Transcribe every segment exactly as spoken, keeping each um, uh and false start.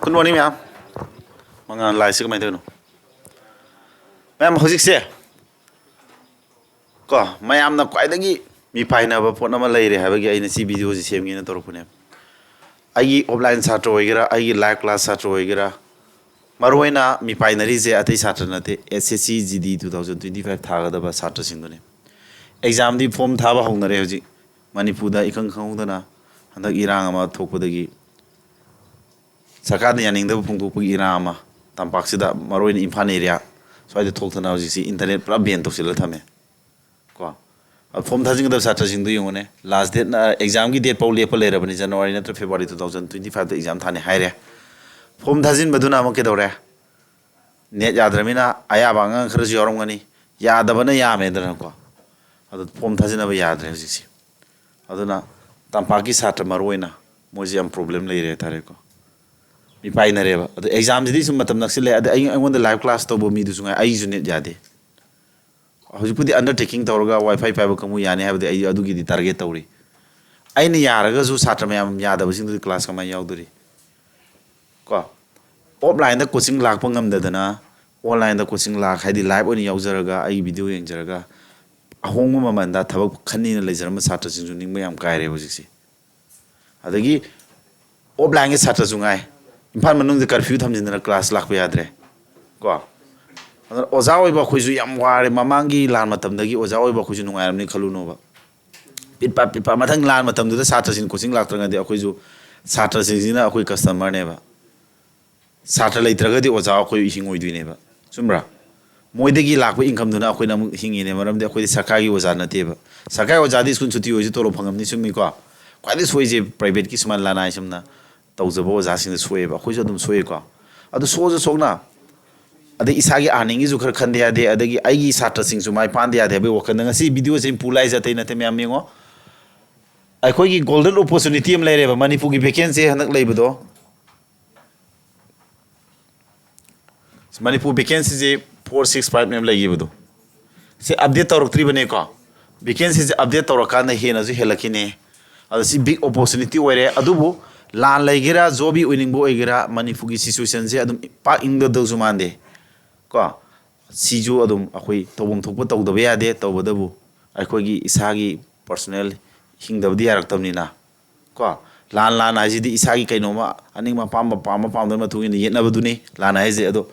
Good morning, ꯃꯌꯥꯝ꯫ ꯃꯉꯥꯜ ꯂꯥꯏꯁꯤ ꯀꯃꯥꯏꯅ ꯇꯧꯔꯤꯅꯣ? ꯃꯌꯥꯝ, ꯍꯧꯖꯤꯛꯁꯦ ꯀꯣ, ꯃꯌꯥꯝꯅ ꯈ꯭ꯋꯥꯏꯗꯒꯤ ꯃꯤꯄꯥꯏꯅꯕ ꯄꯣꯠ ꯑꯃ ꯂꯩꯔꯦ ꯍꯥꯏꯕꯒꯤ ꯑꯩꯅ ꯁꯤ ꯚꯤꯗꯤꯑꯣꯁꯤ ꯁꯦꯝꯒꯦꯅ ꯇꯧꯔꯛꯄꯅꯦ꯫ ꯑꯩꯒꯤ ꯑꯣꯐꯂꯥꯏꯟ ꯁꯥꯇ꯭ꯔ ꯑꯣꯏꯒꯦꯔꯥ, ꯑꯩꯒꯤ ꯂꯥꯏꯚ ꯀ꯭ꯂꯥꯁ ꯁꯥꯇ꯭ꯔ ꯑꯣꯏꯒꯦꯔꯥ, ꯃꯔꯨꯑꯣꯏꯅ ꯃꯤꯄꯥꯏꯅꯔꯤꯁꯦ ꯑꯇꯩ ꯁꯥꯇ꯭ꯔ ꯅꯠꯇꯦ, S S C G D two thousand twenty five ꯊꯥꯒꯗꯕ ꯁꯥꯇ꯭ꯔꯁꯤꯡꯗꯨꯅꯤ꯫ ꯑꯦꯛꯖꯥꯝꯗꯤ ꯐꯣꯝ ꯊꯥꯕ ꯍꯧꯅꯔꯦ ꯍꯧꯖꯤꯛ꯫ ꯃꯅꯤꯄꯨꯔꯗ ꯏꯈꯪ ꯈꯪꯍꯧꯗꯅ ꯍꯟꯗꯛ ꯏꯔꯥꯡ ꯑꯃ ꯊꯣꯛꯄꯗꯒꯤ ꯁꯔꯀꯥꯔꯅ ꯌꯥꯅꯤꯡꯗꯕ ꯐꯣꯡꯗꯣꯛꯄꯒꯤ ꯏꯔꯥꯡ ꯑꯃ ꯇꯝꯄꯥꯛꯁꯤꯗ, ꯃꯔꯨꯑꯣꯏꯅ ꯏꯝꯐꯥꯜ ꯑꯦꯔꯤꯌꯥ ꯁ꯭ꯋꯥꯏꯗ ꯊꯣꯛꯇꯅ ꯍꯧꯖꯤꯛꯁꯤ ꯏꯟꯇꯔꯅꯦꯠ ꯄꯨꯔꯥ ꯕꯦꯟ ꯇꯧꯁꯤꯜꯂ ꯊꯝꯃꯦ꯫ ꯀꯣ, ꯑꯗꯣ ꯐꯣꯝ ꯊꯥꯖꯤꯟꯒꯗꯕ ꯁꯥꯇ꯭ꯔꯁꯤꯡꯗꯨ ꯌꯦꯡꯉꯨꯅꯦ, ꯂꯥꯁ ꯗꯦꯠꯅ, ꯑꯦꯛꯖꯥꯝꯒꯤ ꯗꯦꯠ ꯐꯥꯎ ꯂꯦꯞꯄ ꯂꯩꯔꯕꯅꯤ, ꯖꯅꯋꯥꯔꯤ ꯅꯠꯇ꯭ꯔ February two thousand twenty five ꯗ ꯑꯦꯛꯖꯥꯝ ꯊꯥꯅꯤ ꯍꯥꯏꯔꯦ꯫ ꯐꯣꯝ ꯊꯥꯖꯤꯟꯕꯗꯨꯅ ꯑꯃꯨꯛ ꯀꯩꯗꯧꯔꯦ? ꯅꯦꯠ ꯌꯥꯗ꯭ꯔꯃꯤꯅ ꯑꯌꯥꯕ ꯑꯉꯥꯡ ꯈꯔꯁꯨ ꯌꯥꯎꯔꯝꯒꯅꯤ, ꯌꯥꯗꯕꯅ ꯌꯥꯝꯃꯦꯗꯅꯀꯣ꯫ ꯑꯗꯣ ꯐꯣꯝ ꯊꯥꯖꯤꯟꯅꯕ ꯌꯥꯗ꯭ꯔꯦ ꯍꯧꯖꯤꯛꯁꯦ꯫ ꯑꯗꯨꯅ ꯇꯝꯄꯥꯛꯀꯤ ꯁꯥꯇ꯭ꯔ ꯃꯔꯨꯑꯣꯏꯅ ꯃꯣꯏꯁꯦ ꯌꯥꯝ ꯄ꯭ꯔꯣꯕ꯭ꯂꯦꯝ ꯂꯩꯔꯦ ꯍꯥꯏꯇꯥꯔꯦꯀꯣ꯫ ꯃꯤ ꯄꯥꯏꯅꯔꯦꯕ꯫ ꯑꯗꯣ ꯑꯦꯛꯖꯥꯝꯁꯤꯗꯤ ꯁꯨꯝ ꯃꯇꯝ ꯅꯛꯁꯤꯜꯂꯛꯑꯦ꯫ ꯑꯗ ꯑꯩ, ꯑꯩꯉꯣꯟꯗ ꯂꯥꯏꯚ ꯀ꯭ꯂꯥꯁ ꯇꯧꯕ ꯃꯤꯗꯨꯁꯨ ꯉꯥꯏ, ꯑꯩꯒꯤꯁꯨ ꯅꯦꯠ ꯌꯥꯗꯦ꯫ ꯍꯧꯖꯤꯛꯄꯨꯗꯤ ꯑꯟꯗꯔꯇꯦꯀꯤꯡ ꯇꯧꯔꯒ ꯋꯥꯏ ꯐꯥꯏ ꯄꯥꯏꯕ ꯀꯥꯡꯕꯨ ꯌꯥꯅꯤ ꯍꯥꯏꯕꯗꯤ ꯑꯩ ꯑꯗꯨꯒꯤꯗꯤ ꯇꯥꯔꯒꯦꯠ ꯇꯧꯔꯤ꯫ ꯑꯩꯅ ꯌꯥꯔꯒꯁꯨ ꯁꯥꯇ꯭ꯔ ꯃꯌꯥꯝ ꯌꯥꯗꯕꯁꯤꯡꯗꯨꯗꯤ ꯀ꯭ꯂꯥꯁ ꯀꯃꯥꯏꯅ ꯌꯥꯎꯗꯣꯔꯤ? ꯀꯣ, ꯑꯣꯐꯂꯥꯏꯟꯗ ꯀꯣꯆꯤꯡ ꯂꯥꯛꯄ ꯉꯝꯗꯗꯅ ꯑꯣꯟꯂꯥꯏꯟꯗ ꯀꯣꯆꯤꯡ ꯂꯥꯛ, ꯍꯥꯏꯗꯤ ꯂꯥꯏꯚ ꯑꯣꯏꯅ ꯌꯥꯎꯖꯔꯒ ꯑꯩꯒꯤ ꯚꯤꯗꯤꯑꯣ ꯌꯦꯡꯖꯔꯒ ꯑꯍꯣꯡꯕ ꯃꯃꯜꯗ ꯊꯕꯛ ꯈꯟꯅꯤꯅ ꯂꯩꯖꯔꯝꯕ ꯁꯥꯇ꯭ꯔꯁꯤꯡꯁꯨ ꯅꯤꯡꯕ ꯌꯥꯝ ꯀꯥꯏꯔꯦ ꯍꯧꯖꯤꯛꯁꯦ꯫ ꯑꯗꯒꯤ ꯑꯣꯐꯂꯥꯏꯟꯒꯤ ꯁꯥꯇ꯭ꯔꯁꯨ ꯉꯥꯏ, ꯏꯝꯐꯥꯜ ꯃꯅꯨꯡꯗ ꯀꯔꯐ꯭ꯌꯨ ꯊꯝꯖꯤꯟꯗꯅ ꯀ꯭ꯂꯥꯁ ꯂꯥꯛꯄ ꯌꯥꯗ꯭ꯔꯦ꯫ ꯀꯣ, ꯑꯗꯨꯅ ꯑꯣꯖꯥ ꯑꯣꯏꯕ ꯑꯩꯈꯣꯏꯁꯨ ꯌꯥꯝ ꯋꯥꯔꯦ꯫ ꯃꯃꯥꯡꯒꯤ ꯂꯥꯟ ꯃꯇꯝꯗꯒꯤ ꯑꯣꯖꯥ ꯑꯣꯏꯕ ꯑꯩꯈꯣꯏꯁꯨ ꯅꯨꯡꯉꯥꯏꯔꯝꯅꯤ ꯈꯜꯂꯨꯅꯣꯕ꯫ ꯄꯤꯠꯄ ꯄꯤꯠꯄ, ꯃꯊꯪ ꯂꯥꯟ ꯃꯇꯝꯗꯨꯗ ꯁꯥꯇ꯭ꯔꯁꯤꯡ ꯀꯣꯆꯤꯡ ꯂꯥꯛꯇ꯭ꯔꯒꯗꯤ ꯑꯩꯈꯣꯏꯁꯨ, ꯁꯥꯇ꯭ꯔꯁꯤꯡꯁꯤꯅ ꯑꯩꯈꯣꯏ ꯀꯁꯇꯃꯔꯅꯦꯕ꯫ ꯁꯥꯇ꯭ꯔ ꯂꯩꯇ꯭ꯔꯒꯗꯤ ꯑꯣꯖꯥ ꯑꯩꯈꯣꯏ ꯍꯤꯡꯉꯣꯏꯗꯣꯏꯅꯦꯕ꯫ ꯆꯨꯝꯕ꯭ꯔꯥ? ꯃꯣꯏꯗꯒꯤ ꯂꯥꯛꯄ ꯏꯟꯀꯝꯗꯨꯅ ꯑꯩꯈꯣꯏꯅ ꯑꯃꯨꯛ ꯍꯤꯡꯉꯤꯅꯦ, ꯃꯔꯝꯗꯤ ꯑꯩꯈꯣꯏꯗꯤ ꯁꯔꯀꯥꯔꯒꯤ ꯑꯣꯖꯥ ꯅꯠꯇꯦꯕ꯫ ꯁꯔꯀꯥꯔꯒꯤ ꯑꯣꯖꯥꯗꯤ ꯁ꯭ꯀꯨꯜ ꯁꯨꯇꯤ ꯑꯣꯏꯔꯁꯨ ꯇꯣꯂꯣꯞ ꯐꯪꯉꯝꯅꯤ, ꯆꯨꯝꯃꯤꯀꯣ? ꯈ꯭ꯋꯥꯏꯗꯒꯤ ꯁꯣꯏꯁꯦ ꯄ꯭ꯔꯥꯏꯚꯦꯠꯀꯤ ꯁꯨꯃꯥꯏꯅ ꯂꯅꯥꯏ ꯁꯨꯝꯅ ꯇꯧꯖꯕ ꯑꯣꯖꯥꯁꯤꯡꯗ ꯁꯣꯛꯑꯦꯕ, ꯑꯩꯈꯣꯏꯁꯨ ꯑꯗꯨꯝ ꯁꯣꯛꯑꯦꯀꯣ꯫ ꯑꯗꯨ ꯁꯣꯛꯑꯁꯨ ꯁꯣꯛꯅ, ꯑꯗꯩ ꯏꯁꯥꯒꯤ ꯑꯥꯔꯅꯤꯡꯒꯤꯁꯨ ꯈꯔ ꯈꯟꯗ ꯌꯥꯗꯦ, ꯑꯗꯒꯤ ꯑꯩꯒꯤ ꯁꯥꯇ꯭ꯔꯁꯤꯡꯁꯨ ꯃꯥꯏ ꯄꯥꯟꯗ ꯌꯥꯗꯦ ꯍꯥꯏꯕꯒꯤ ꯋꯥꯈꯜꯗ ꯉꯁꯤ ꯚꯤꯗꯤꯑꯣꯁꯦ ꯑꯩꯅ ꯄꯨ ꯂꯥꯛꯏꯁꯦ ꯑꯇꯩ ꯅꯠꯇꯦ, ꯃꯌꯥꯝ ꯌꯦꯡꯉꯣ꯫ ꯑꯩꯈꯣꯏꯒꯤ ꯒꯣꯜꯗꯟ ꯑꯣꯄꯣꯔꯆꯨꯅꯤꯇꯤ ꯑꯃ ꯂꯩꯔꯦꯕ, ꯃꯅꯤꯄꯨꯔꯒꯤ ꯚꯦꯀꯦꯟꯁꯤ ꯍꯟꯗꯛ ꯂꯩꯕꯗꯣ꯫ ꯃꯅꯤꯄꯨꯔ ꯚꯦꯀꯦꯟꯁꯤꯁꯦ four six five ꯅꯦꯕ ꯂꯩꯈꯤꯕꯗꯣ꯫ ꯁꯤ ꯑꯞꯗꯦꯠ ꯇꯧꯔꯛꯇ꯭ꯔꯤꯕꯅꯦꯀꯣ꯫ ꯚꯦꯀꯦꯟꯁꯤꯁꯦ ꯑꯞꯗꯦꯠ ꯇꯧꯔꯀꯥꯟꯗ ꯍꯦꯟꯅꯁꯨ ꯍꯦꯜꯂꯛꯈꯤꯅꯤ꯫ ꯑꯗꯣ ꯁꯤ ꯕꯤꯛ ꯑꯣꯄꯣꯔꯆꯨꯅꯤꯇꯤ ꯑꯣꯏꯔꯦ꯫ ꯑꯗꯨꯕꯨ ꯂꯥꯟ ꯂꯩꯒꯦꯔꯥ, ꯖꯣꯕꯤ ꯑꯣꯏꯅꯤꯡꯕ ꯑꯣꯏꯒꯦꯔꯥ, ꯃꯅꯤꯄꯨꯔꯒꯤ ꯁꯤꯆꯨꯋꯦꯁꯟꯁꯦ ꯑꯗꯨꯝ ꯄꯥꯛ ꯏꯪꯗꯗꯧꯁꯨ ꯃꯥꯟꯗꯦ꯫ ꯀꯣ, ꯁꯤꯁꯨ ꯑꯗꯨꯝ ꯑꯩꯈꯣꯏ ꯇꯧꯐꯝ ꯊꯣꯛꯄ ꯇꯧꯗꯕ ꯌꯥꯗꯦ꯫ ꯇꯧꯕꯗꯕꯨ ꯑꯩꯈꯣꯏꯒꯤ ꯏꯁꯥꯒꯤ ꯄꯔꯁꯣꯅꯦꯜ ꯍꯤꯡꯗꯕꯗꯤ ꯌꯥꯔꯛꯇꯕꯅꯤꯅ꯫ ꯀꯣ, ꯂꯥꯟ ꯂꯥꯟ ꯍꯥꯏꯁꯤꯗꯤ ꯏꯁꯥꯒꯤ ꯀꯩꯅꯣꯝꯃ ꯑꯅꯤꯡꯕ ꯑꯄꯥꯝꯕ, ꯄꯥꯝꯕ ꯄꯥꯝꯗꯕ ꯃꯇꯨꯡ ꯏꯟꯅ ꯌꯦꯠꯅꯕꯗꯨꯅꯤ ꯂꯥꯟ ꯍꯥꯏꯁꯦ꯫ ꯑꯗꯣ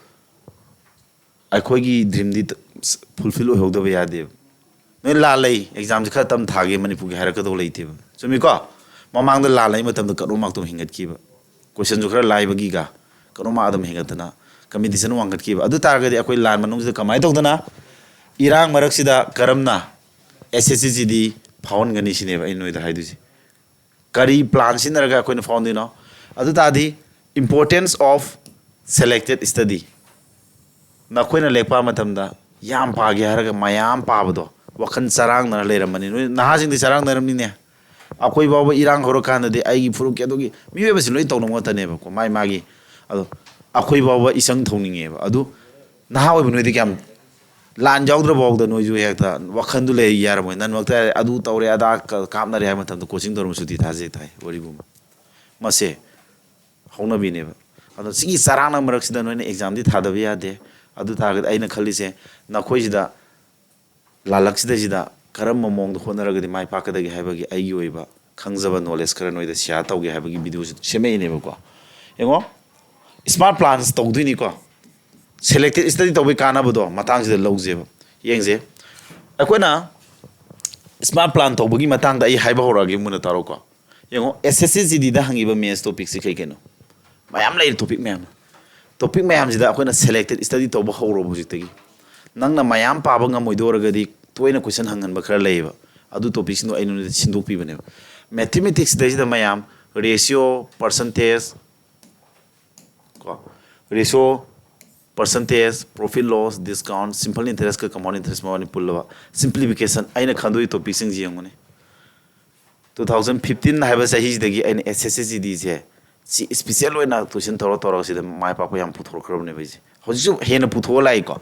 ꯑꯩꯈꯣꯏꯒꯤ ꯗ꯭ꯔꯤꯝꯗꯤ ꯐꯨꯜꯐꯤꯜ ꯑꯣꯏꯍꯧꯗꯕ ꯌꯥꯗꯦꯕ꯫ ꯅꯣꯏ ꯂꯥꯜ ꯂꯩ, ꯑꯦꯛꯖꯥꯝꯁꯦ ꯈꯔ ꯇꯝ ꯊꯥꯒꯦ ꯃꯅꯤꯄꯨꯔꯒꯤ ꯍꯥꯏꯔꯛꯀꯗꯧ ꯂꯩꯇꯦꯕ꯫ ꯆꯨꯝꯃꯤꯀꯣ? ꯃꯃꯥꯡꯗ ꯂꯥꯜ ꯂꯩ ꯃꯇꯝꯗ ꯀꯠ ꯑꯣꯐ ꯃꯥꯔꯛꯇꯣ ꯍꯦꯟꯒꯠꯈꯤꯕ꯫ ꯀꯣꯏꯁꯟꯁꯨ ꯈꯔ ꯂꯥꯏꯕꯒꯤꯒ ꯀꯠ ꯑꯣꯐ ꯃꯥꯔꯛ ꯑꯗꯨꯝ ꯍꯦꯟꯒꯠꯇꯅ ꯀꯝꯄꯤꯇꯤꯁꯟ ꯋꯥꯡꯈꯠꯈꯤꯕ꯫ ꯑꯗꯨ ꯇꯥꯔꯒꯗꯤ ꯑꯩꯈꯣꯏ ꯂꯥꯟ ꯃꯅꯨꯡꯁꯤꯗ ꯀꯃꯥꯏꯅ ꯇꯧꯗꯅ, ꯏꯔꯥꯡ ꯃꯔꯛꯁꯤꯗ ꯀꯔꯝꯅ ꯑꯦꯁ ꯑꯦꯁ ꯁꯤ ꯖꯤ ꯗꯤ ꯐꯥꯎꯍꯟꯒꯅꯤ ꯁꯤꯅꯦꯕ ꯑꯩꯅ ꯅꯣꯏꯗ ꯍꯥꯏꯗꯣꯏꯁꯦ꯫ ꯀꯔꯤ ꯄ꯭ꯂꯥꯟ ꯁꯤꯖꯤꯟꯅꯔꯒ ꯑꯩꯈꯣꯏꯅ ꯐꯥꯎꯍꯟꯗꯣꯏꯅꯣ? ꯑꯗꯨ ꯇꯥꯔꯗꯤ importance of selected study꯫ ꯅꯈꯣꯏꯅ ꯂꯥꯏꯔꯤꯛ ꯄꯥꯕ ꯃꯇꯝꯗ ꯌꯥꯝ ꯄꯥꯒꯦ ꯍꯥꯏꯔꯒ ꯃꯌꯥꯝ ꯄꯥꯕꯗꯣ ꯋꯥꯈꯜ ꯆꯔꯥꯡꯅꯔ ꯂꯩꯔꯝꯃꯅꯤ꯫ ꯅꯣꯏ ꯅꯍꯥꯁꯤꯡꯗꯤ ꯆꯔꯥꯡꯅꯔꯝꯅꯤꯅꯦ꯫ ꯑꯩꯈꯣꯏ ꯐꯥꯎꯕ ꯏꯔꯥꯡ ꯍꯧꯔꯀꯥꯟꯗꯗꯤ ꯑꯩꯒꯤ ꯐꯨꯔꯨꯞꯀꯤ ꯑꯗꯨꯒꯤ ꯃꯤꯑꯣꯏꯕꯁꯤ ꯂꯣꯏ ꯇꯧꯅꯕ ꯉꯥꯛꯇꯅꯦꯕꯀꯣ, ꯃꯥꯏ ꯃꯥꯒꯤ꯫ ꯑꯗꯣ ꯑꯩꯈꯣꯏ ꯐꯥꯎꯕ ꯏꯁꯪ ꯊꯧꯅꯤꯡꯉꯦꯕ꯫ ꯑꯗꯨ ꯅꯍꯥ ꯑꯣꯏꯕ ꯅꯣꯏꯗꯤ ꯀꯌꯥꯝ ꯂꯥꯟ ꯌꯥꯎꯗ꯭ꯔ ꯐꯥꯎꯗ ꯅꯣꯏꯁꯨ ꯍꯦꯛꯇ ꯋꯥꯈꯜꯗꯨ ꯂꯩ ꯌꯥꯔꯝꯃꯣꯏ꯫ ꯅꯟꯃꯛꯇ ꯑꯗꯨ ꯇꯧꯔꯦ, ꯑꯗꯥ ꯀ-, ꯀꯥꯞꯅꯔꯦ ꯍꯥꯏꯕ ꯃꯇꯝꯗ ꯀꯣꯆꯤꯡ ꯇꯧꯔꯝꯕ ꯁꯨꯇꯤ ꯊꯥꯖꯩ ꯊꯥꯏ ꯋꯥꯔꯤꯕꯨ꯫ ꯃꯁꯦ ꯍꯧꯅꯕꯤꯅꯦꯕ꯫ ꯑꯗꯣ ꯁꯤꯒꯤ ꯆꯔꯥꯡꯅ ꯃꯔꯛꯁꯤꯗ ꯅꯣꯏꯅ ꯑꯦꯛꯖꯥꯝꯗꯤ ꯊꯥꯗꯕ ꯌꯥꯗꯦ꯫ ꯑꯗꯨ ꯇꯥꯔꯒꯗꯤ ꯑꯩꯅ ꯈꯜꯂꯤꯁꯦ, ꯅꯈꯣꯏꯁꯤꯗ ꯂꯥꯜꯂꯛꯁꯤꯗꯩꯁꯤꯗ ꯀꯔꯝꯕ ꯃꯑꯣꯡꯗ ꯍꯣꯠꯅꯔꯒꯗꯤ ꯃꯥꯏ ꯄꯥꯛꯀꯗꯒꯦ ꯍꯥꯏꯕꯒꯤ ꯑꯩꯒꯤ ꯑꯣꯏꯕ ꯈꯪꯖꯕ ꯅꯣꯂꯦꯖ ꯈꯔ ꯅꯣꯏꯗ ꯁꯤꯌꯥꯔ ꯇꯧꯒꯦ ꯍꯥꯏꯕꯒꯤ ꯚꯤꯗꯤꯑꯣꯁꯤ ꯁꯦꯝꯃꯛꯏꯅꯦꯕꯀꯣ꯫ ꯌꯦꯡꯉꯣ, ꯁ꯭ꯃꯥꯔꯠ ꯄ꯭ꯂꯥꯟꯁ ꯇꯧꯗꯣꯏꯅꯤꯀꯣ꯫ ꯁꯦꯂꯦꯛꯇꯦꯠ ꯁ꯭ꯇꯗꯤ ꯇꯧꯕꯒꯤ ꯀꯥꯟꯅꯕꯗꯣ ꯃꯇꯥꯡꯁꯤꯗ ꯂꯧꯖꯦꯕ꯫ ꯌꯦꯡꯁꯦ, ꯑꯩꯈꯣꯏꯅ ꯁ꯭ꯃꯥꯔꯠ ꯄ꯭ꯂꯥꯟ ꯇꯧꯕꯒꯤ ꯃꯇꯥꯡꯗ ꯑꯩ ꯍꯥꯏꯕ ꯍꯧꯔꯛꯑꯒꯦ, ꯃꯨꯟꯅ ꯇꯥꯔꯣꯀꯣ꯫ ꯌꯦꯡꯉꯣ, ꯑꯦꯁ ꯑꯦꯁ ꯁꯤ ꯖꯤ ꯗꯤꯗ ꯍꯪꯉꯤꯕ ꯃꯦꯟꯁ ꯇꯣꯄꯤꯛꯁꯤ ꯀꯩ ꯀꯩꯅꯣ? ꯃꯌꯥꯝ ꯂꯩꯔꯦ, ꯇꯣꯄꯤꯛ ꯃꯌꯥꯝ꯫ ꯇꯣꯄꯤꯛ ꯃꯌꯥꯝꯁꯤꯗ ꯑꯩꯈꯣꯏꯅ ꯁꯦꯂꯦꯛꯇꯦꯠ ꯁ꯭ꯇꯗꯤ ꯇꯧꯕ ꯍꯧꯔꯣꯕ ꯍꯧꯖꯤꯛꯇꯒꯤ꯫ ꯅꯪꯅ ꯃꯌꯥꯝ ꯄꯥꯕ ꯉꯝꯃꯣꯏꯗꯧꯔꯒꯗꯤ ꯇꯣꯏꯅ ꯀꯣꯏꯁꯟ ꯍꯪꯍꯟꯕ ꯈꯔ ꯂꯩꯌꯦꯕ꯫ ꯑꯗꯨ ꯇꯣꯄꯤꯛꯁꯤꯡꯗꯣ ꯑꯩ ꯅꯉꯣꯟꯗ ꯁꯤꯟꯗꯣꯛꯄꯤꯕꯅꯦꯕ꯫ ꯃꯦꯊꯃꯦꯇꯤꯛꯁꯇꯩꯁꯤꯗ ꯃꯌꯥꯝ ꯔꯦꯁꯤꯌꯣ, ꯄꯔꯁꯟꯇꯦꯖ, ꯀꯣ, ratio, percentage, profit loss, discount, simple ꯏꯟꯇꯔꯦꯁꯀ ꯀꯝꯄꯥꯎꯟ ꯏꯟꯇꯔꯦꯁ ꯃꯕꯥꯅꯤ ꯄꯨꯜꯂꯕ ꯁꯤꯝꯄ꯭ꯂꯤꯐꯤꯀꯦꯁꯟ, ꯑꯩꯅ ꯈꯟꯗꯣꯛꯏ ꯇꯣꯄꯤꯛꯁꯤꯡꯁꯤ ꯌꯦꯡꯉꯨꯅꯦ꯫ ꯇꯨ ꯊꯥꯎꯖꯟ ꯐꯤꯐꯇꯤꯟ ꯍꯥꯏꯕ ꯆꯍꯤꯁꯤꯗꯒꯤ ꯑꯩꯅ ꯑꯦꯁ ꯑꯦꯁ ꯁꯤ ꯖꯤ ꯗꯤꯁꯦ ꯁꯤ ꯏꯁꯄꯤꯁꯦꯜ ꯑꯣꯏꯅ ꯇꯨꯏꯁꯟ ꯇꯧꯔ ꯇꯧꯔꯒ ꯁꯤꯗ ꯃꯥꯏ ꯄꯥꯛꯄ ꯌꯥꯝ ꯄꯨꯊꯣꯔꯛꯈ꯭ꯔꯕꯅꯦꯕ ꯑꯩꯁꯦ꯫ ꯍꯧꯖꯤꯛꯁꯨ ꯍꯦꯟꯅ ꯄꯨꯊꯣꯛꯑ ꯂꯥꯛꯏꯀꯣ꯫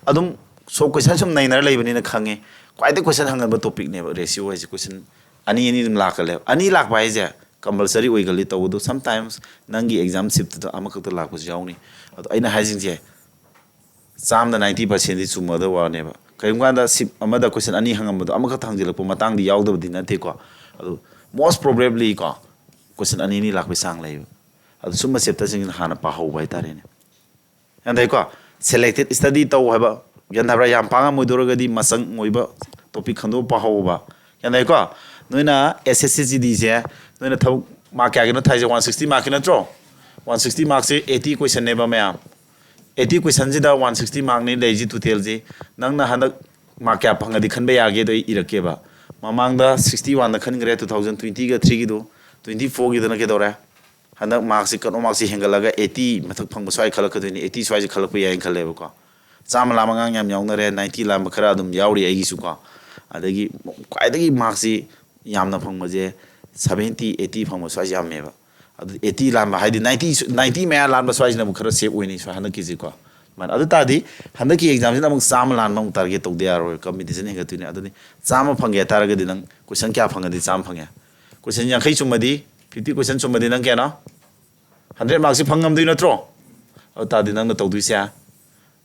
ꯑꯗꯨꯝ ꯁꯣ ꯀꯣꯏꯁꯟ ꯁꯨꯝ ꯅꯩꯅꯔ ꯂꯩꯕꯅꯤꯅ ꯈꯪꯉꯦ꯫ ꯈ꯭ꯋꯥꯏꯗꯒꯤ ꯀꯣꯏꯁꯟ ꯍꯪꯒꯟꯕ ꯇꯣꯄꯤꯛꯅꯦꯕ ꯔꯦꯁꯤꯌꯣ ꯍꯥꯏꯁꯦ꯫ ꯀꯣꯏꯁꯟ ꯑꯅꯤ ꯑꯅꯤ ꯑꯗꯨꯝ ꯂꯥꯛꯀꯜꯂꯦꯕ꯫ ꯑꯅꯤ ꯂꯥꯛꯄ ꯍꯥꯏꯁꯦ ꯀꯝꯄꯜꯁꯔꯤ ꯑꯣꯏꯒꯜꯂꯤ꯫ ꯇꯧꯕꯗꯣ sometimes ꯅꯪꯒꯤ ꯑꯦꯛꯖꯥꯝ ꯁꯤꯞꯇꯨꯗ ꯑꯃꯈꯛꯇ ꯂꯥꯛꯄꯁꯨ ꯌꯥꯎꯅꯤ꯫ ꯑꯗꯣ ꯑꯩꯅ ꯍꯥꯏꯁꯤꯡꯁꯦ ꯆꯥꯝꯗ ninety percentꯗꯤ ꯆꯨꯝꯃꯗꯕ ꯋꯥꯅꯦꯕ꯫ ꯀꯔꯤꯒꯨꯝꯕ ꯀꯥꯟꯗ ꯁꯤꯞ ꯑꯃꯗ ꯀꯣꯏꯁꯟ ꯑꯅꯤ ꯍꯪꯉꯝꯕꯗꯣ ꯑꯃꯈꯛꯇ ꯍꯪꯖꯤꯜꯂꯛꯄ ꯃꯇꯥꯡꯗꯤ ꯌꯥꯎꯗꯕꯗꯤ ꯅꯠꯇꯦꯀꯣ꯫ ꯑꯗꯣ most probably ꯀꯣ ꯀꯣꯏꯁꯟ ꯑꯅꯤ ꯑꯅꯤ ꯂꯥꯛꯄꯒꯤ ꯆꯥꯡ ꯂꯩꯌꯦꯕ꯫ ꯑꯗꯣ ꯁꯨꯝꯕ ꯆꯦꯞꯇꯔꯁꯤꯡꯁꯤꯅ ꯍꯥꯟꯅ ꯄꯥꯍꯧꯕ ꯍꯥꯏꯇꯥꯔꯦꯅꯦ꯫ ꯒ꯭ꯌꯥꯟ ꯇꯥꯏꯀꯣ? Selected study ꯇꯧ ꯍꯥꯏꯕ꯫ ꯒ꯭ꯌꯥꯟ ꯇꯥꯕ꯭ꯔꯥ? ꯌꯥꯝ ꯄꯥꯡꯉꯝꯃꯣꯏꯗꯧꯔꯒꯗꯤ ꯃꯆꯪ ꯑꯣꯏꯕ ꯇꯣꯄꯤꯛ ꯈꯟꯗꯣꯛꯑ ꯄꯥꯍꯧꯕ꯫ ꯒ꯭ꯌꯥꯟ ꯇꯥꯏꯀꯣ? ꯅꯣꯏꯅ S S C G Dꯁꯦ ꯅꯣꯏꯅ ꯊꯕꯛ ꯃꯥꯔꯛ ꯀꯌꯥꯒꯤꯅꯣ ꯊꯥꯏꯁꯦ? One sixty ꯃꯥꯔꯛꯀꯤ ꯅꯠꯇ꯭ꯔꯣ? One sixty ꯃꯥꯔꯛꯁꯦ eighty ꯀꯣꯏꯁꯟꯅꯦꯕ ꯃꯌꯥꯝ꯫ Eighty ꯀꯣꯏꯁꯟꯁꯤꯗ one sixty ꯃꯥꯔꯛꯅꯤ ꯂꯩꯔꯤꯁꯤ ꯇꯣꯇꯦꯜꯁꯤ꯫ ꯅꯪꯅ ꯍꯟꯗꯛ ꯃꯥꯔꯛ ꯀꯌꯥ ꯐꯪꯉꯗꯤ ꯈꯟꯕ ꯌꯥꯒꯦꯗꯣ ꯑꯩ ꯏꯔꯛꯀꯦꯕ꯫ ꯃꯃꯥꯡꯗ sixty oneꯗ ꯈꯟꯈ꯭ꯔꯦ two thousand twentyꯒ threeꯒꯤꯗꯣ, twenty fourꯒꯤꯗꯨꯅ ꯀꯩꯗꯧꯔꯦ? ꯍꯟꯗꯛ ꯃꯥꯔꯛꯁꯤ ꯀꯠ ꯑꯣꯐ ꯃꯥꯔꯛꯁꯤ ꯍꯦꯟꯒꯠꯂꯒ eighty ꯃꯊꯛ ꯐꯪꯕ ꯁ꯭ꯋꯥꯏ ꯈꯜꯂꯛꯀꯗꯣꯏꯅꯤ, eighty ꯁ꯭ꯋꯥꯏꯁꯤ ꯈꯜꯂꯛꯄ ꯌꯥꯏꯅ ꯈꯜꯂꯦꯕꯀꯣ꯫ ꯆꯥꯝꯃ ꯂꯥꯟꯕ ꯑꯉꯥꯡ ꯌꯥꯝ ꯌꯥꯎꯅꯔꯦ, ninety ꯂꯥꯟꯕ ꯈꯔ ꯑꯗꯨꯝ ꯌꯥꯎꯔꯤ ꯑꯩꯒꯤꯁꯨꯀꯣ꯫ ꯑꯗꯒꯤ ꯈ꯭ꯋꯥꯏꯗꯒꯤ ꯃꯥꯔꯛꯁꯤ ꯌꯥꯝꯅ ꯐꯪꯕꯁꯦ seventy eighty ꯐꯪꯕ ꯁ꯭ꯋꯥꯏꯁꯤ ꯌꯥꯝꯃꯦꯕ꯫ ꯑꯗꯨ eighty ꯂꯥꯟꯕ ꯍꯥꯏꯗꯤ ninety ninety ꯃꯌꯥ ꯂꯥꯟꯕ ꯁ꯭ꯋꯥꯏꯁꯤꯅ ꯑꯃꯨꯛ ꯈꯔ ꯁꯦꯞ ꯑꯣꯏꯅꯤ ꯁ꯭ꯋꯥꯏ ꯍꯟꯗꯛꯀꯤꯁꯤꯀꯣ꯫ ꯑꯗꯨꯃꯥꯏꯅ ꯑꯗꯨ ꯇꯥꯔꯗꯤ ꯍꯟꯗꯛꯀꯤ ꯑꯦꯛꯖꯥꯝꯁꯤꯅ ꯑꯃꯨꯛ ꯆꯥꯝꯃ ꯂꯥꯟꯕ ꯑꯃꯨꯛ ꯇꯥꯔꯒꯦꯠ ꯇꯧꯗ ꯌꯥꯔꯣꯏ, ꯀꯝꯄꯤꯇꯤꯁꯟ ꯍꯦꯟꯒꯠꯇꯣꯏꯅꯤ꯫ ꯑꯗꯨꯅꯤ ꯆꯥꯝꯃ ꯐꯪꯒꯦ ꯍꯥꯏꯇꯥꯔꯒꯗꯤ ꯅꯪ ꯀꯣꯏꯁꯟ ꯀꯌꯥ ꯐꯪꯉꯗꯤ ꯆꯥꯝꯃ ꯐꯪꯉꯦ? ꯀꯣꯏꯁꯟ ꯌꯥꯡꯈꯩ ꯆꯨꯝꯃꯗꯤ, fifty ꯀꯣꯏꯁꯟ ꯆꯨꯝꯃꯗꯤ ꯅꯪ ꯀꯌꯥꯅꯣ? Hundred ꯃꯥꯔꯛꯁꯤ ꯐꯪ ꯉꯝꯗꯣꯏ ꯅꯠꯇ꯭ꯔꯣ? ꯑꯗꯨ ꯇꯥꯔꯗꯤ ꯅꯪꯅ ꯇꯧꯗꯣꯏꯁꯦ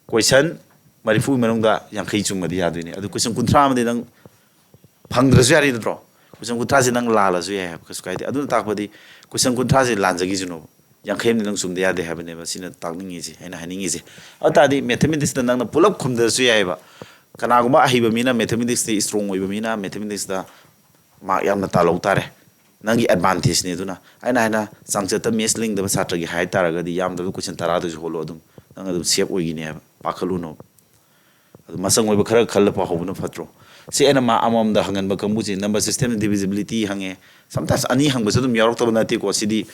ꯀꯣꯏꯁꯟ ꯃꯔꯤꯐꯨꯒꯤ ꯃꯅꯨꯡꯗ ꯌꯥꯡꯈꯩ ꯆꯨꯝꯃꯗꯤ ꯌꯥꯗꯣꯏꯅꯤ꯫ ꯑꯗꯨ ꯀꯣꯏꯁꯟ ꯀꯨꯟꯊ꯭ꯔꯥ ꯑꯃꯗꯤ ꯅꯪ ꯐꯪꯗ꯭ꯔꯁꯨ ꯌꯥꯔꯤ ꯅꯠꯇ꯭ꯔꯣ? ꯀꯣꯏꯁꯟ ꯀꯨꯟꯊ꯭ꯔꯥꯁꯤ ꯅꯪ ꯂꯥꯜꯂꯁꯨ ꯌꯥꯏ ꯍꯥꯏꯕ, ꯀꯩꯁꯨ ꯀꯥꯏꯗꯦ꯫ ꯑꯗꯨꯅ ꯇꯥꯛꯄꯗꯤ ꯀꯣꯏꯁꯟ ꯀꯨꯟꯊ꯭ꯔꯥꯁꯤ ꯂꯥꯟꯖꯈꯤꯁꯅꯣꯕ, ꯌꯥꯡꯈꯩ ꯑꯃꯗꯤ ꯅꯪ ꯆꯨꯝꯗ ꯌꯥꯗꯦ ꯍꯥꯏꯕꯅꯦꯕ꯫ ꯁꯤꯅ ꯇꯥꯛꯅꯤꯡꯉꯤꯁꯦ, ꯑꯩꯅ ꯍꯥꯏꯅꯤꯡꯉꯤꯁꯦ꯫ ꯑꯗꯨ ꯇꯥꯔꯗꯤ ꯃꯦꯊꯃꯦꯇꯤꯛꯁꯇ ꯅꯪꯅ ꯄꯨꯂꯞ ꯈꯨꯝꯗ꯭ꯔꯁꯨ ꯌꯥꯏꯑꯕ꯫ ꯀꯅꯥꯒꯨꯝꯕ ꯑꯍꯩꯕ ꯃꯤꯅ, ꯃꯦꯊꯃꯦꯇꯤꯛꯁꯇ ꯏꯁꯇ꯭ꯔꯣꯡ ꯑꯣꯏꯕ ꯃꯤꯅ ꯃꯦꯊꯃꯦꯇꯤꯛꯁꯇ ꯃꯥꯔꯛ ꯌꯥꯝꯅ ꯇꯥꯜꯍꯧ ꯇꯥꯔꯦ꯫ ꯅꯪꯒꯤ ꯑꯦꯗꯚꯥꯟꯇꯦꯖꯅꯤ꯫ ꯑꯗꯨꯅ ꯑꯩꯅ ꯍꯥꯏꯅ ꯆꯥꯡꯆꯠꯇ ꯃꯦꯠꯁ ꯂꯤꯡꯗꯕ ꯁꯥꯇ꯭ꯔꯒꯤ ꯍꯥꯏ ꯇꯥꯔꯒꯗꯤ ꯌꯥꯝꯗ꯭ꯔꯕꯗ ꯀꯣꯏꯁꯟ ꯇꯔꯥꯗꯁꯨ ꯍꯣꯠꯂꯣ, ꯑꯗꯨꯝ ꯅꯪ ꯑꯗꯨꯝ ꯁꯦꯞ ꯑꯣꯏꯒꯤꯅꯦꯕ, ꯄꯥꯈꯠꯂꯨꯅꯣ꯫ ꯑꯗꯨ ꯃꯆꯪ ꯑꯣꯏꯕ ꯈꯔ ꯈꯜꯂ ꯄꯥꯍꯧꯕꯅ ꯐꯠꯇ꯭ꯔꯣ? ꯁꯤ ꯑꯩꯅ ꯃꯥꯔꯛ ꯑꯃꯃꯝꯗ ꯍꯪꯍꯟꯕ ꯀꯥꯡꯕꯨꯁꯦ number system divisibility ꯍꯪꯉꯦ, sometimes ꯑꯅꯤ ꯍꯪꯕꯁꯨ ꯑꯗꯨꯝ ꯌꯥꯎꯔꯛꯇꯕ ꯅꯠꯇꯦꯀꯣ꯫ ꯁꯤꯗꯤ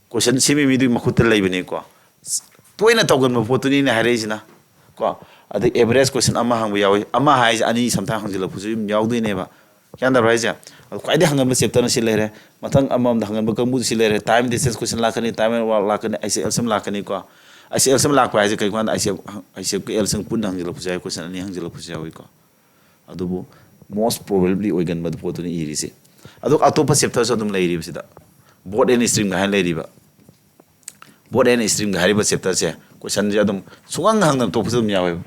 ꯀꯣꯏꯁꯟ ꯁꯦꯝꯃꯤ ꯃꯤꯗꯨꯒꯤ ꯃꯈꯨꯠꯇ ꯂꯩꯕꯅꯤꯀꯣ꯫ ꯇꯣꯏꯅ ꯇꯧꯒꯟꯕ ꯄꯣꯠꯇꯨꯅꯤ ꯑꯩꯅ ꯍꯥꯏꯔꯛꯏꯁꯤꯅ ꯀꯣ꯫ ꯑꯗꯩ ꯑꯦꯚꯔꯦꯖ ꯀꯣꯏꯁꯟ ꯑꯃ ꯍꯪꯕ ꯌꯥꯎꯏ꯫ ꯑꯃ ꯍꯥꯏꯁꯦ ꯑꯅꯤ sometimes ꯍꯪꯖꯤꯜꯂꯛꯄꯁꯨ ꯑꯗꯨꯝ ꯌꯥꯎꯗꯣꯏꯅꯦꯕ꯫ ꯒ꯭ꯌꯥꯟ ꯇꯥꯕ꯭ꯔꯥ ꯍꯥꯏꯁꯦ? ꯑꯗꯣ ꯈ꯭ꯋꯥꯏꯗꯒꯤ ꯍꯪꯒꯟꯕ ꯆꯦꯞꯇꯔꯅ ꯁꯤ ꯂꯩꯔꯦ꯫ ꯃꯊꯪ ꯑꯃꯃꯝꯗ ꯍꯪꯒꯟꯕ ꯀꯥꯡꯕꯨꯗꯨ ꯁꯤ ꯂꯩꯔꯦ꯫ Time distance question ꯂꯥꯛꯀꯅꯤ, time and work ꯂꯥꯛꯀꯅꯤ, I C L S M ꯂꯥꯛꯀꯅꯤꯀꯣ꯫ I C L S M ꯂꯥꯛꯄ ꯍꯥꯏꯁꯦ ꯀꯩꯒꯨꯝꯕ ꯀꯥꯟꯗ I C L S M, I C L S M ꯀ ꯑꯦꯜ ꯁꯤ ꯑꯦꯝ ꯄꯨꯟꯅ ꯍꯪꯖꯤꯜꯂꯛꯄꯁꯨ ꯌꯥꯎꯏ, ꯀꯣꯏꯁꯟ ꯑꯅꯤ ꯍꯪꯖꯤꯜꯂꯛꯄꯁꯨ ꯌꯥꯎꯏꯀꯣ꯫ ꯑꯗꯨꯕꯨ most probably ꯑꯣꯏꯒꯟꯕ ꯄꯣꯠꯇꯨꯅ ꯏꯔꯤꯁꯦ꯫ ꯑꯗꯨꯒ ꯑꯇꯣꯞꯄ ꯆꯦꯞꯇꯔꯁꯨ ꯑꯗꯨꯝ ꯂꯩꯔꯤꯕꯁꯤꯗ, ꯕꯣꯠ ꯑꯦꯟ ꯁ꯭ꯇ꯭ꯔꯤꯝꯒ ꯍꯥꯏꯅ ꯂꯩꯔꯤꯕ, ꯕꯣꯠ ꯑꯦꯟ ꯁ꯭ꯇ꯭ꯔꯤꯝꯒ ꯍꯥꯏꯔꯤꯕ ꯆꯦꯞꯇꯔꯁꯦ ꯀꯣꯏꯁꯟꯁꯦ ꯑꯗꯨꯝ ꯁꯨꯡꯍꯪ ꯍꯪꯗꯅ ꯇꯣꯛꯄꯁꯨ ꯑꯗꯨꯝ ꯌꯥꯎꯋꯦꯕ꯫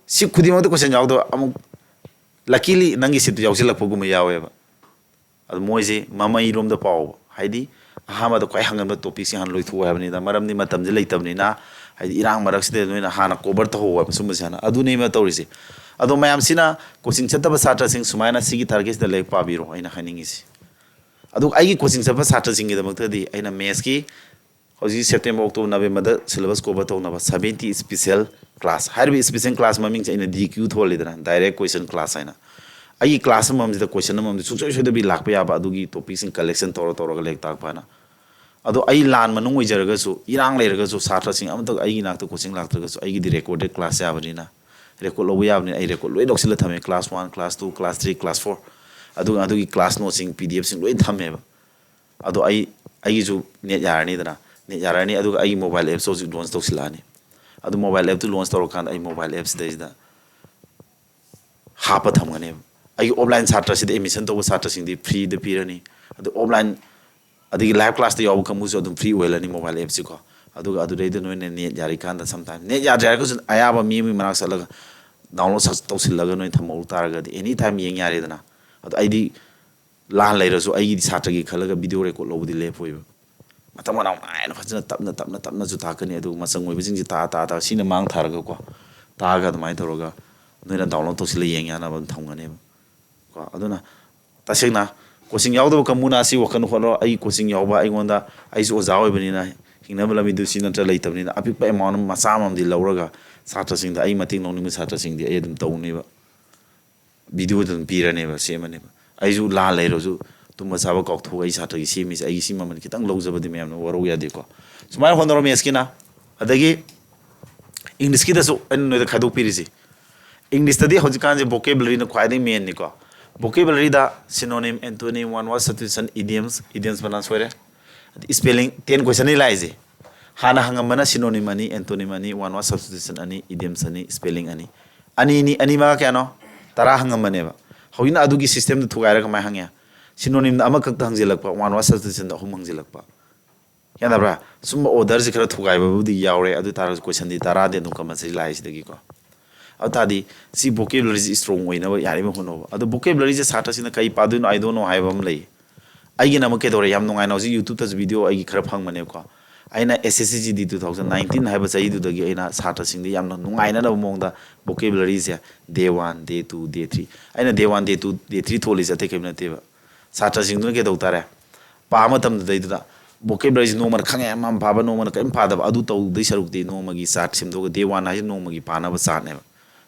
ꯁꯤ ꯈꯨꯗꯤꯡꯃꯛꯇ ꯀꯣꯏꯁꯟ ꯌꯥꯎꯗꯕ, ꯑꯃꯨꯛ ꯂꯀꯤꯂꯤ ꯅꯪꯒꯤ ꯁꯤꯠꯇꯨ ꯌꯥꯎꯁꯤꯜꯂꯛꯄꯒꯨꯝꯕ ꯌꯥꯎꯋꯦꯕ꯫ ꯑꯗꯨ ꯃꯣꯏꯁꯦ ꯃꯃꯩꯔꯣꯝꯗ ꯄꯥꯎꯕ, ꯍꯥꯏꯗꯤ ꯑꯍꯥꯟꯕꯗ ꯈ꯭ꯋꯥꯏ ꯍꯪꯒꯟꯕ ꯇꯣꯄꯤꯛꯁꯤꯡ ꯍꯥꯟꯅ ꯂꯣꯏꯊꯣꯛꯑꯣ ꯍꯥꯏꯕꯅꯤꯗ, ꯃꯔꯝꯗꯤ ꯃꯇꯝꯁꯦ ꯂꯩꯇꯕꯅꯤꯅ, ꯍꯥꯏꯗꯤ ꯏꯔꯥꯡ ꯃꯔꯛꯁꯤꯗ ꯅꯣꯏꯅ ꯍꯥꯟꯅ ꯀꯣꯚꯔ ꯇꯧꯍꯧꯕ ꯍꯥꯏꯕ ꯁꯨꯝꯕꯁꯦ ꯍꯥꯟꯅ꯫ ꯑꯗꯨꯅꯦꯕ ꯇꯧꯔꯤꯁꯦ꯫ ꯑꯗꯣ ꯃꯌꯥꯝꯁꯤꯅ ꯀꯣꯆꯤꯡ ꯆꯠꯇꯕ ꯁꯥꯇ꯭ꯔꯁꯤꯡ ꯁꯨꯃꯥꯏꯅ ꯁꯤꯒꯤ ꯇꯥꯔꯒꯦꯠꯁꯤꯗ ꯂꯥꯏꯔꯤꯛ ꯄꯥꯕꯤꯔꯣ ꯑꯩꯅ ꯍꯥꯏꯅꯤꯡꯉꯤꯁꯦ꯫ ꯑꯗꯨꯒ ꯑꯩꯒꯤ ꯀꯣꯆꯤꯡ ꯆꯠꯄ ꯁꯥꯇ꯭ꯔꯁꯤꯡꯒꯤꯗꯃꯛꯇꯗꯤ ꯑꯩꯅ ꯃꯦꯠꯁꯀꯤ ꯍꯧꯖꯤꯛ ꯁꯦꯞꯇꯦꯝꯕꯔ, ꯑꯣꯛꯇꯣꯕꯔ, ꯅꯕꯦꯝꯕꯔꯗ ꯁꯤꯂꯦꯕꯁ ꯀꯣꯚꯔ ꯇꯧꯅꯕ ꯁꯕꯦꯟꯇꯤ ꯁ꯭ꯄꯤꯁꯦꯜ ꯀ꯭ꯂꯥꯁ ꯍꯥꯏꯔꯤꯕ ꯁ꯭ꯄꯤꯁꯦꯜ ꯀ꯭ꯂꯥꯁ ꯃꯃꯤꯡꯁꯦ ꯑꯩꯅ ꯗꯤ ꯀ꯭ꯌꯨ ꯊꯣꯜꯂꯤꯗꯅ, ꯗꯥꯏꯔꯦꯛ ꯀꯣꯏꯁꯟ ꯀ꯭ꯂꯥꯁ ꯍꯥꯏꯅ꯫ ꯑꯩꯒꯤ ꯀ꯭ꯂꯥꯁ ꯑꯃꯃꯝꯁꯤꯗ ꯀꯣꯏꯁꯟ ꯑꯃꯃꯝꯗ ꯁꯨꯡꯁꯣꯏ ꯁꯣꯏꯗꯕꯤ ꯂꯥꯛꯄ ꯌꯥꯕ ꯑꯗꯨꯒꯤ ꯇꯣꯄꯤꯛꯁꯤꯡ ꯀꯂꯦꯛꯁꯟ ꯇꯧꯔ ꯇꯧꯔꯒ ꯂꯥꯏꯔꯤꯛ ꯇꯥꯛꯄ ꯍꯥꯏꯅ꯫ ꯑꯗꯣ ꯑꯩ ꯂꯥꯟ ꯃꯅꯨꯡ ꯑꯣꯏꯖꯔꯒꯁꯨ, ꯏꯔꯥꯡ ꯂꯩꯔꯒꯁꯨ, ꯁꯥꯇ꯭ꯔꯁꯤꯡ ꯑꯃꯠꯇ ꯑꯩꯒꯤ ꯅꯥꯛꯇ ꯀꯣꯆꯤꯡ ꯂꯥꯛꯇ꯭ꯔꯒꯁꯨ ꯑꯩꯒꯤꯗꯤ ꯔꯦꯀꯣꯔꯗꯦꯠ ꯀ꯭ꯂꯥꯁ ꯌꯥꯕꯅꯤꯅ, ꯔꯦꯀꯣꯔꯗ ꯂꯧꯕ ꯌꯥꯕꯅꯤꯅ ꯑꯩ ꯔꯦꯀꯣꯔꯗ ꯂꯣꯏ ꯂꯧꯁꯤꯜꯂ ꯊꯝꯃꯦ꯫ Class one, class two, class three, class four, ꯑꯗꯨꯒ ꯑꯗꯨꯒꯤ ꯀ꯭ꯂꯥꯁ ꯅꯣꯠꯁꯤꯡ, ꯄꯤ ꯗꯤ ꯑꯦꯐꯁꯤꯡ ꯂꯣꯏ ꯊꯝꯃꯦꯕ꯫ ꯑꯗꯣ ꯑꯩ, ꯑꯩꯒꯤꯁꯨ ꯅꯦꯠ ꯌꯥꯔꯅꯤꯗꯅ, ꯅꯦꯠ ꯌꯥꯔꯅꯤ, ꯑꯗꯨꯒ ꯑꯩꯒꯤ ꯃꯣꯕꯥꯏꯜ ꯑꯦꯞꯁꯨ ꯍꯧꯖꯤꯛ ꯂꯣꯟꯆ ꯇꯧꯁꯤꯜꯂꯛꯑꯅꯤ꯫ ꯑꯗꯨ ꯃꯣꯕꯥꯏꯜ ꯑꯦꯞꯇꯨ ꯂꯣꯟꯆ ꯇꯧꯔꯀꯥꯟꯗ ꯑꯩ ꯃꯣꯕꯥꯏꯜ ꯑꯦꯞꯁꯤꯗꯩꯁꯤꯗ ꯍꯥꯞꯄ ꯊꯝꯒꯅꯦꯕ꯫ ꯑꯩꯒꯤ ꯑꯣꯐꯂꯥꯏꯟ ꯁꯥꯇ꯭ꯔꯁꯤꯗ, ꯑꯦꯗꯃꯤꯁꯟ ꯇꯧꯕ ꯁꯥꯇ꯭ꯔꯁꯤꯡꯗꯤ ꯐ꯭ꯔꯤꯗ ꯄꯤꯔꯅꯤ꯫ ꯑꯗꯨ ꯑꯣꯐꯂꯥꯏꯟ, ꯑꯗꯒꯤ ꯂꯥꯏꯚ ꯀ꯭ꯂꯥꯁꯇ ꯌꯥꯎꯕ ꯀꯥꯡꯕꯨꯁꯨ ꯑꯗꯨꯝ ꯐ꯭ꯔꯤ ꯑꯣꯏꯍꯜꯂꯅꯤ ꯃꯣꯕꯥꯏꯜ ꯑꯦꯞꯁꯤꯀꯣ꯫ ꯑꯗꯨꯒ ꯑꯗꯨꯗꯩꯗ ꯅꯣꯏꯅ ꯅꯦꯠ ꯌꯥꯔꯤꯀꯥꯟꯗ, ꯁꯝ ꯇꯥꯏꯝ ꯅꯦꯠ ꯌꯥꯗ꯭ꯔꯦ ꯍꯥꯏꯔꯒꯁꯨ ꯑꯌꯥꯕ ꯃꯤ ꯑꯃꯒꯤ ꯃꯅꯥꯛ ꯆꯠꯂꯒ ꯗꯥꯎꯟꯂꯣꯗ ꯇꯧꯁꯤꯜꯂꯒ ꯅꯣꯏ ꯊꯝꯍꯧ ꯇꯥꯔꯒꯗꯤ ꯑꯦꯅꯤ ꯇꯥꯏꯝ ꯌꯦꯡ ꯌꯥꯔꯦꯗꯅ꯫ ꯑꯗꯣ ꯑꯩꯗꯤ ꯂꯥꯟ ꯂꯩꯔꯁꯨ ꯑꯩꯒꯤꯗꯤ ꯁꯥꯇ꯭ꯔꯒꯤ ꯈꯜꯂꯒ ꯚꯤꯗꯤꯑꯣ ꯔꯦꯀꯣꯔꯗ ꯂꯧꯕꯗꯤ ꯂꯦꯞꯄꯣꯏꯕ꯫ ꯃꯊꯪ ꯃꯅꯥꯎ ꯅꯥꯏꯅ ꯐꯖꯅ ꯇꯞꯅ, ꯇꯞꯅ, ꯇꯞꯅꯁꯨ ꯇꯥꯛꯀꯅꯤ꯫ ꯑꯗꯨꯒ ꯃꯆꯪ ꯑꯣꯏꯕꯁꯤꯡꯁꯦ ꯇꯥ, ꯇꯥ, ꯇꯥ, ꯁꯤꯅ ꯃꯥꯡ ꯊꯥꯔꯒꯀꯣ, ꯇꯥꯛꯑꯒ ꯑꯗꯨꯃꯥꯏꯅ ꯇꯧꯔꯒ ꯅꯣꯏꯅ ꯗꯥꯎꯟꯂꯣꯗ ꯇꯧꯁꯤꯜꯂ ꯌꯦꯡ ꯌꯥꯅꯕ ꯑꯗꯨꯝ ꯊꯝꯒꯅꯦꯕ꯫ ꯀꯣ, ꯑꯗꯨꯅ ꯇꯁꯦꯡꯅ ꯀꯣꯆꯤꯡ ꯌꯥꯎꯗꯕ ꯀꯥꯡꯕꯨꯅ ꯑꯁꯤ ꯋꯥꯈꯜ ꯍꯣꯠꯅꯔꯣ꯫ ꯑꯩꯒꯤ ꯀꯣꯆꯤꯡ ꯌꯥꯎꯕ, ꯑꯩꯉꯣꯟꯗ, ꯑꯩꯁꯨ ꯑꯣꯖꯥ ꯑꯣꯏꯕꯅꯤꯅ, ꯍꯤꯡꯅꯕ ꯂꯝꯕꯤꯗꯨ ꯁꯤ ꯅꯠꯇ꯭ꯔ ꯂꯩꯇꯕꯅꯤꯅ, ꯑꯄꯤꯛꯄ ꯑꯦꯃꯥꯎꯟ ꯃꯆꯥ ꯑꯃꯃꯝꯗꯤ ꯂꯧꯔꯒ ꯁꯥꯇ꯭ꯔꯁꯤꯡꯗ ꯑꯩ ꯃꯇꯦꯡ ꯂꯧꯅꯤꯡꯕ ꯁꯥꯇ꯭ꯔꯁꯤꯡꯗꯤ ꯑꯩ ꯑꯗꯨꯝ ꯇꯧꯅꯦꯕ꯫ ꯚꯤꯗꯤꯑꯣꯗ ꯑꯗꯨꯝ ꯄꯤꯔꯅꯦꯕ, ꯁꯦꯝꯃꯅꯦꯕ꯫ ꯑꯩꯁꯨ ꯂꯥꯟ ꯂꯩꯔꯁꯨ ꯇꯨꯝꯕ ꯆꯥꯕ ꯀꯥꯎꯊꯣꯛꯑꯒ ꯑꯩ ꯁꯥꯇ꯭ꯔꯒꯤ ꯁꯦꯝꯃꯤꯁꯦ, ꯑꯩꯒꯤ ꯁꯤ ꯃꯃꯜ ꯈꯤꯇꯪ ꯂꯧꯖꯕꯗꯤ ꯃꯌꯥꯝꯅ ꯋꯥꯔꯧ ꯌꯥꯗꯦꯀꯣ꯫ ꯁꯨꯃꯥꯏꯅ ꯍꯣꯠꯅꯔꯣ ꯃꯦꯠꯁꯀꯤꯅ꯫ ꯑꯗꯒꯤ ꯏꯪꯂꯤꯁꯀꯤꯗꯁꯨ ꯑꯩꯅ ꯅꯣꯏꯗ ꯈꯥꯏꯗꯣꯛꯄꯤꯔꯤꯁꯤ꯫ ꯏꯪꯂꯤꯁꯇꯗꯤ ꯍꯧꯖꯤꯛꯀꯥꯟꯁꯦ vocabularyꯅ ꯈ꯭ꯋꯥꯏꯗꯒꯤ mainꯅꯤꯀꯣ꯫ Vocabularyꯗ synonym, antonym, one word substitution, idioms, idioms ꯃꯅꯥ ꯁꯣꯏꯔꯦ꯫ Spelling, ten questionꯅꯤ ꯂꯥꯛꯏꯁꯦ꯫ ꯍꯥꯟꯅ ꯍꯪꯉꯝꯕꯅ synonym ꯑꯅꯤ, antonym ꯑꯅꯤ, one word substitution ꯑꯅꯤ, idioms ꯑꯅꯤ, spelling ꯑꯅꯤ꯫ ꯑꯅꯤꯅꯤ, ꯑꯅꯤ ꯃꯉꯥ ꯀꯌꯥꯅꯣ? ꯇꯔꯥ ꯍꯪꯉꯝꯕꯅꯦꯕ꯫ ꯍꯧꯖꯤꯛꯅ ꯑꯗꯨꯒꯤ systemꯗ ꯊꯨꯒꯥꯏꯔꯒ ꯀꯃꯥꯏꯅ ꯍꯪꯉꯦ? Synonymꯗ ꯑꯃꯈꯛꯇ ꯍꯪꯖꯤꯜꯂꯛꯄ, one word substitutionꯗ ꯑꯍꯨꯝ ꯍꯪꯖꯤꯜꯂꯛꯄ꯫ ꯒ꯭ꯌꯥꯟ ꯇꯥꯕ꯭ꯔꯥ? ꯁꯨꯝꯕ orderꯁꯦ ꯈꯔ ꯊꯨꯒꯥꯏꯕꯕꯨꯗꯤ ꯌꯥꯎꯔꯦ, ꯑꯗꯨ ꯑꯣꯏ ꯇꯥꯔꯒꯁꯨ questionꯗꯤ ꯇꯔꯥꯗꯤ ꯑꯗꯨꯝ compulsory ꯂꯥꯛꯑꯦ ꯁꯤꯗꯒꯤꯀꯣ꯫ ꯑꯗꯨ ꯇꯥꯔꯗꯤ ꯁꯤ vocabularyꯁꯤ strong ꯑꯣꯏꯅꯕ ꯌꯥꯔꯤꯕ ꯍꯣꯠꯅꯧꯕ꯫ ꯑꯗꯣ vocabularyꯁꯦ ꯁꯥꯇ꯭ꯔꯁꯤꯡꯅ ꯀꯔꯤ ꯄꯥꯗꯣꯏꯅꯣ, I don't know ꯍꯥꯏꯕ ꯑꯃ ꯂꯩ꯫ ꯑꯩꯒꯤꯅ ꯑꯃꯨꯛ ꯀꯩꯗꯧꯔꯦ, ꯌꯥꯝ ꯅꯨꯡꯉꯥꯏꯅ ꯍꯧꯖꯤꯛ YouTubeꯇꯁꯨ video ꯑꯩꯒꯤ ꯈꯔ ꯐꯪꯕꯅꯦꯕꯀꯣ꯫ ꯑꯩꯅ S S C G D two thousand nineteen ꯍꯥꯏꯕ ꯆꯍꯤꯗꯨꯗꯒꯤ ꯑꯩꯅ ꯁꯥꯇ꯭ꯔꯁꯤꯡꯗ ꯌꯥꯝꯅ ꯅꯨꯡꯉꯥꯏꯅꯅꯕ ꯃꯑꯣꯡꯗ vocabularyꯁꯦ day one, day two, day three, ꯑꯩꯅ day one, day two, day three ꯊꯣꯜꯂꯤꯁꯦ ꯑꯇꯩ ꯀꯔꯤꯝ ꯅꯠꯇꯦꯕ꯫ ꯁꯥꯇ꯭ꯔꯁꯤꯡꯗꯨꯅ ꯀꯩꯗꯧ ꯇꯥꯔꯦ? ꯄꯥꯕ ꯃꯇꯝꯗꯨꯗꯩꯗꯨꯗ vocabularyꯁꯤ ꯅꯣꯡꯃꯅ ꯈꯪꯉꯦ, ꯑꯃ ꯐꯥꯕ, ꯅꯣꯡꯃꯅ ꯀꯔꯤꯝ ꯐꯥꯗꯕ, ꯑꯗꯨ ꯇꯧꯗꯣꯏ ꯁꯔꯨꯛꯇꯤ ꯅꯣꯡꯃꯒꯤ chart ꯁꯦꯝꯗꯣꯛꯑꯒ, day one ꯍꯥꯏꯁꯤ ꯅꯣꯡꯃꯒꯤ ꯄꯥꯅꯕ chartꯅꯦꯕ꯫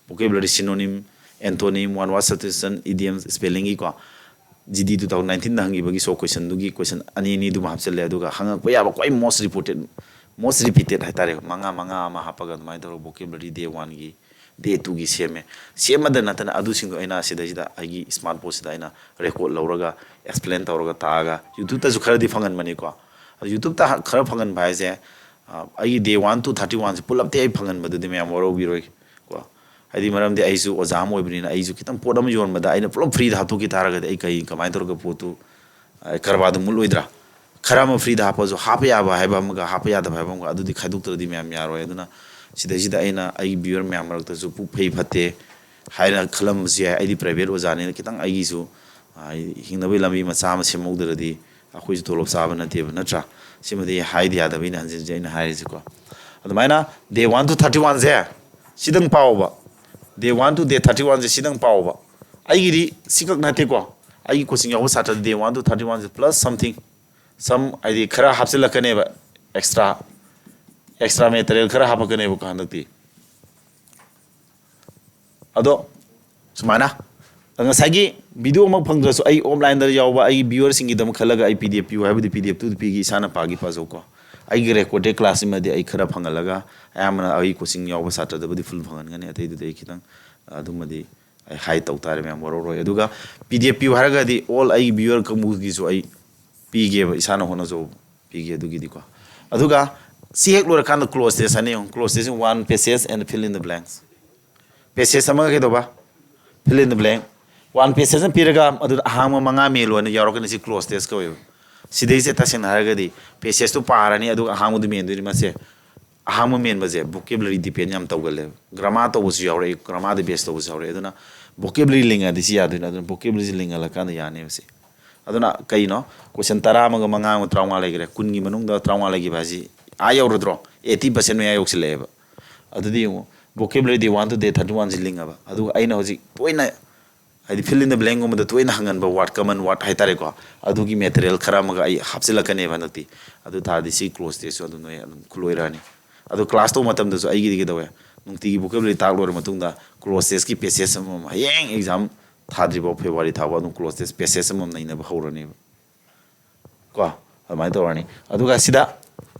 Vocabulary, synonym, antonym, one word substitution, idiom, spellingꯒꯤꯀꯣ꯫ G D two thousand nineteenꯗ ꯍꯪꯈꯤꯕꯒꯤ SOC questionꯗꯨꯒꯤ question ꯑꯅꯤ ꯑꯅꯤꯗꯨꯃ ꯍꯥꯞꯆꯤꯜꯂꯦ, ꯑꯗꯨꯒ ꯍꯪꯉꯛꯄ ꯌꯥꯕ ꯈ꯭ꯋꯥꯏ most reported, most repeated ꯍꯥꯏꯇꯥꯔꯦ, ꯃꯉꯥ ꯃꯉꯥ ꯑꯃ ꯍꯥꯞꯄꯒ ꯑꯗꯨꯃꯥꯏꯅ ꯇꯧꯔꯒ vocabulary day oneꯒꯤ, day twoꯒꯤ ꯁꯦꯝꯃꯦ꯫ ꯁꯦꯝꯃꯗ ꯅꯠꯇꯅ ꯑꯗꯨꯁꯤꯡꯗꯣ ꯑꯩꯅ ꯁꯤꯗꯩꯁꯤꯗ ꯑꯩꯒꯤ smart boardꯁꯤꯗ ꯑꯩꯅ record ꯂꯧꯔꯒ explain ꯇꯧꯔꯒ ꯇꯥꯛꯑꯒ YouTubeꯇꯁꯨ ꯈꯔꯗꯤ ꯐꯪꯍꯟꯕꯅꯤꯀꯣ꯫ ꯑꯗꯨ YouTubeꯇ ꯈꯔ ꯐꯪꯍꯟꯕ ꯍꯥꯏꯁꯦ, ꯑ, ꯑꯩꯒꯤ day one to thirty oneꯁꯦ ꯄꯨꯂꯞꯇꯤ ꯑꯩ ꯐꯪꯍꯟꯕꯗꯨꯗꯤ ꯃꯌꯥꯝ ꯋꯥꯔꯧꯕꯤꯔꯣꯏ ꯀꯣ꯫ ꯍꯥꯏꯗꯤ ꯃꯔꯝꯗꯤ ꯑꯩꯁꯨ ꯑꯣꯖꯥ ꯑꯃ ꯑꯣꯏꯕꯅꯤꯅ ꯑꯩꯁꯨ ꯈꯤꯇꯪ ꯄꯣꯠ ꯑꯃ ꯌꯣꯟꯕꯗ ꯑꯩꯅ ꯄꯨꯂꯞ freeꯗ ꯍꯥꯞꯇꯣꯛꯈꯤ ꯇꯥꯔꯒꯗꯤ ꯑꯩ ꯀꯩ, ꯀꯃꯥꯏꯅ ꯇꯧꯔꯒ ꯄꯣꯠꯇꯨ, ꯑ, ꯀꯔꯕꯥꯔꯗꯨ ꯃꯨꯠꯂꯣꯏꯗ꯭ꯔꯥ? ꯈꯔ ꯑꯃ freeꯗ ꯍꯥꯞꯄꯁꯨ ꯍꯥꯞꯄ ꯌꯥꯕ ꯍꯥꯏꯕ ꯑꯃꯒ ꯍꯥꯞꯄ ꯌꯥꯗꯕ ꯍꯥꯏꯕ ꯑꯃꯒ ꯑꯗꯨꯗꯤ ꯈꯥꯏꯗꯣꯛꯇ꯭ꯔꯗꯤ ꯃꯌꯥꯝ ꯌꯥꯔꯣꯏ꯫ ꯑꯗꯨꯅ ꯁꯤꯗꯩꯁꯤꯗ ꯑꯩꯅ ꯑꯩꯒꯤ viewer ꯃꯌꯥꯝ ꯃꯔꯛꯇꯁꯨ ꯄꯨꯛ ꯐꯩ ꯐꯠꯇꯦ ꯍꯥꯏꯅ ꯈꯜꯂꯝꯕꯁꯨ ꯌꯥꯏ꯫ ꯑꯩꯗꯤ private ꯑꯣꯖꯥꯅꯤꯅ ꯈꯤꯇꯪ ꯑꯩꯒꯤꯁꯨ, ꯑ, ꯍꯤꯡꯅꯕꯒꯤ ꯂꯝꯕꯤ ꯃꯆꯥ ꯑꯃ ꯁꯦꯝꯍꯧꯗ꯭ꯔꯗꯤ ꯑꯩꯈꯣꯏꯁꯨ ꯇꯣꯂꯣꯞ ꯆꯥꯕ ꯅꯠꯇꯦꯕ, ꯅꯠꯇ꯭ꯔꯥ? ꯁꯤꯃꯗꯤ ꯍꯥꯏꯗꯤ ꯌꯥꯗꯕꯩꯅꯦ ꯍꯟꯖꯤꯟ ꯍꯟꯖꯤꯟ ꯑꯩꯅ ꯍꯥꯏꯔꯤꯁꯦꯀꯣ꯫ ꯑꯗꯨꯃꯥꯏꯅ day one to thirty oneꯁꯦ ꯁꯤꯗꯪ ꯄꯥꯎꯕ꯫ Day one to day thirty oneꯁꯦ ꯁꯤꯗꯪ ꯄꯥꯎꯕ꯫ ꯑꯩꯒꯤꯗꯤ ꯁꯤꯈꯛ ꯅꯠꯇꯦꯀꯣ꯫ ꯑꯩꯒꯤ coaching ꯌꯥꯎꯕ ꯁꯥꯇ꯭ꯔ day one to thirty oneꯁꯦ plus something, some ꯍꯥꯏꯗꯤ ꯈꯔ ꯍꯥꯞꯆꯤꯜꯂꯛꯀꯅꯦꯕ, extra, extra material ꯈꯔ ꯍꯥꯞꯄꯛꯀꯅꯦꯕꯀꯣ ꯍꯟꯗꯛꯇꯤ꯫ ꯑꯗꯣ ꯁꯨꯃꯥꯏꯅ ꯉꯁꯥꯏꯒꯤ video ꯑꯃ ꯐꯪꯗ꯭ꯔꯁꯨ ꯑꯩ offlineꯗ ꯌꯥꯎꯕ ꯑꯩꯒꯤ viewerꯁꯤꯡꯒꯤꯗꯃꯛ ꯈꯜꯂꯒ ꯑꯩ P D F ꯄꯤꯌꯨ ꯍꯥꯏꯕꯗꯤ P D F ꯇꯨꯗꯤ ꯄꯤꯒꯦ, ꯏꯁꯥꯅ ꯄꯥꯒꯤ ꯄꯥꯖꯧꯀꯣ꯫ ꯑꯩꯒꯤ recorded classꯁꯤꯃꯗꯤ ꯑꯩ ꯈꯔ ꯐꯪꯍꯜꯂꯒ ꯑꯌꯥꯝꯕꯅ ꯑꯩ coaching ꯌꯥꯎꯕ ꯁꯥꯇ꯭ꯔꯗꯕꯨꯗꯤ full ꯐꯪꯍꯟꯒꯅꯤ, ꯑꯇꯩꯗꯨꯗꯤ ꯑꯩ ꯈꯤꯇꯪ ꯑꯗꯨꯃꯗꯤ ꯑꯩ hide ꯇꯧ ꯇꯥꯔꯦ, ꯃꯌꯥꯝ ꯋꯥꯔꯧꯔꯣꯏ꯫ ꯑꯗꯨꯒ P D F ꯄꯤꯌꯨ ꯍꯥꯏꯔꯒꯗꯤ all ꯑꯩꯒꯤ viewer ꯀꯥꯡꯕꯨꯒꯤꯁꯨ ꯑꯩ ꯄꯤꯒꯦꯕ, ꯏꯁꯥꯅ ꯍꯣꯠꯅꯖꯧ ꯄꯤꯒꯦ ꯑꯗꯨꯒꯤꯗꯤꯀꯣ꯫ ꯑꯗꯨꯒ ꯁꯤ ꯍꯦꯛ ꯂꯣꯏꯔꯀꯥꯟꯗ cloze test ꯍꯥꯏꯅ ꯌꯦꯡꯉꯨ꯫ Cloze test, one passage and fill in the blanks꯫ Passage ꯑꯃꯒ ꯀꯩꯗꯧꯕ? Fill in the blank꯫ One passage ꯑꯃ ꯄꯤꯔꯒ ꯑꯗꯨꯗ ꯑꯍꯥꯡꯕ ꯃꯉꯥ ꯃꯦꯜꯂꯣ ꯍꯥꯏꯅ ꯌꯥꯎꯔꯛꯀꯅꯤ꯫ ꯁꯤ clause test ꯀꯧꯋꯦꯕ꯫ ꯁꯤꯗꯩꯁꯦ ꯇꯁꯦꯡꯅ ꯍꯥꯏꯔꯒꯗꯤ passageꯇꯨ ꯄꯥꯔꯅꯤ, ꯑꯗꯨꯒ ꯑꯍꯥꯡꯕꯗꯨ ꯃꯦꯟꯗꯣꯏꯅꯤ꯫ ꯃꯁꯦ ꯑꯍꯥꯡꯕ ꯃꯦꯟꯕꯁꯦ vocabulary depend ꯌꯥꯝ ꯇꯧꯒꯜꯂꯦꯕ꯫ Grammar ꯇꯧꯕꯁꯨ ꯌꯥꯎꯔꯛꯏ, grammarꯗ base ꯇꯧꯕꯁꯨ ꯌꯥꯎꯔꯛꯏ꯫ ꯑꯗꯨꯅ vocabulary ꯂꯤꯡꯉꯗꯤ ꯁꯤ ꯌꯥꯗꯣꯏꯅꯤ꯫ ꯑꯗꯨꯅ vocabularyꯁꯤ ꯂꯤꯡꯍꯜꯂꯀꯥꯟꯗ ꯌꯥꯅꯦꯕ ꯁꯤ꯫ ꯑꯗꯨꯅ ꯀꯩꯅꯣ, question ꯇꯔꯥ ꯑꯃꯒ ꯃꯉꯥ ꯑꯃ ꯇꯔꯥꯃꯉꯥ ꯂꯩꯈ꯭ꯔꯦ, ꯀꯨꯟꯒꯤ ꯃꯅꯨꯡꯗ ꯇꯔꯥꯃꯉꯥ ꯂꯩꯈꯤꯕ ꯍꯥꯏꯁꯤ ꯑꯥ ꯌꯧꯔꯗ꯭ꯔꯣ? Eighty percent ꯃꯌꯥ ꯌꯧꯁꯤꯜꯂꯛꯑꯦꯕ꯫ ꯑꯗꯨꯗꯤ ꯌꯦꯡꯉꯨ, vocabulary day one to day thirty oneꯁꯤ ꯂꯤꯡꯉꯕ꯫ ꯑꯗꯨꯒ ꯑꯩꯅ ꯍꯧꯖꯤꯛ ꯇꯣꯏꯅ, ꯍꯥꯏꯗꯤ fill in the blankꯒꯨꯝꯕꯗ ꯇꯣꯏꯅ ꯍꯪꯒꯟꯕ word, common word ꯍꯥꯏꯇꯥꯔꯦꯀꯣ, ꯑꯗꯨꯒꯤ material ꯈꯔ ꯑꯃꯒ ꯑꯩ ꯍꯥꯞꯆꯤꯜꯂꯛꯀꯅꯦꯕ ꯍꯟꯗꯛꯇꯤ꯫ ꯑꯗꯨ ꯇꯥꯔꯗꯤ ꯁꯤ clause testꯁꯨ ꯑꯗꯨꯝ ꯅꯣꯏ ꯑꯗꯨꯝ ꯈꯨꯂꯣꯏꯔꯛꯑꯅꯤ꯫ ꯑꯗꯣ class ꯇꯧꯕ ꯃꯇꯝꯗꯁꯨ ꯑꯩꯒꯤꯗꯤ ꯀꯩꯗꯧꯋꯦ, ꯅꯨꯡꯇꯤꯒꯤ vocabulary ꯇꯥꯛ ꯂꯣꯏꯔ ꯃꯇꯨꯡꯗ clause testꯀꯤ passage ꯑꯃꯃꯝ, ꯍꯌꯦꯡ exam ꯊꯥꯗ꯭ꯔꯤꯐꯥꯎ, February ꯊꯥꯐꯥꯎ ꯑꯗꯨꯝ clause test passage ꯑꯃꯃꯝ ꯅꯩꯅꯕ ꯍꯧꯔꯅꯦꯕ꯫ ꯀꯣ, ꯑꯗꯨꯃꯥꯏꯅ ꯇꯧꯔꯅꯤ꯫ ꯑꯗꯨꯒ ꯁꯤꯗ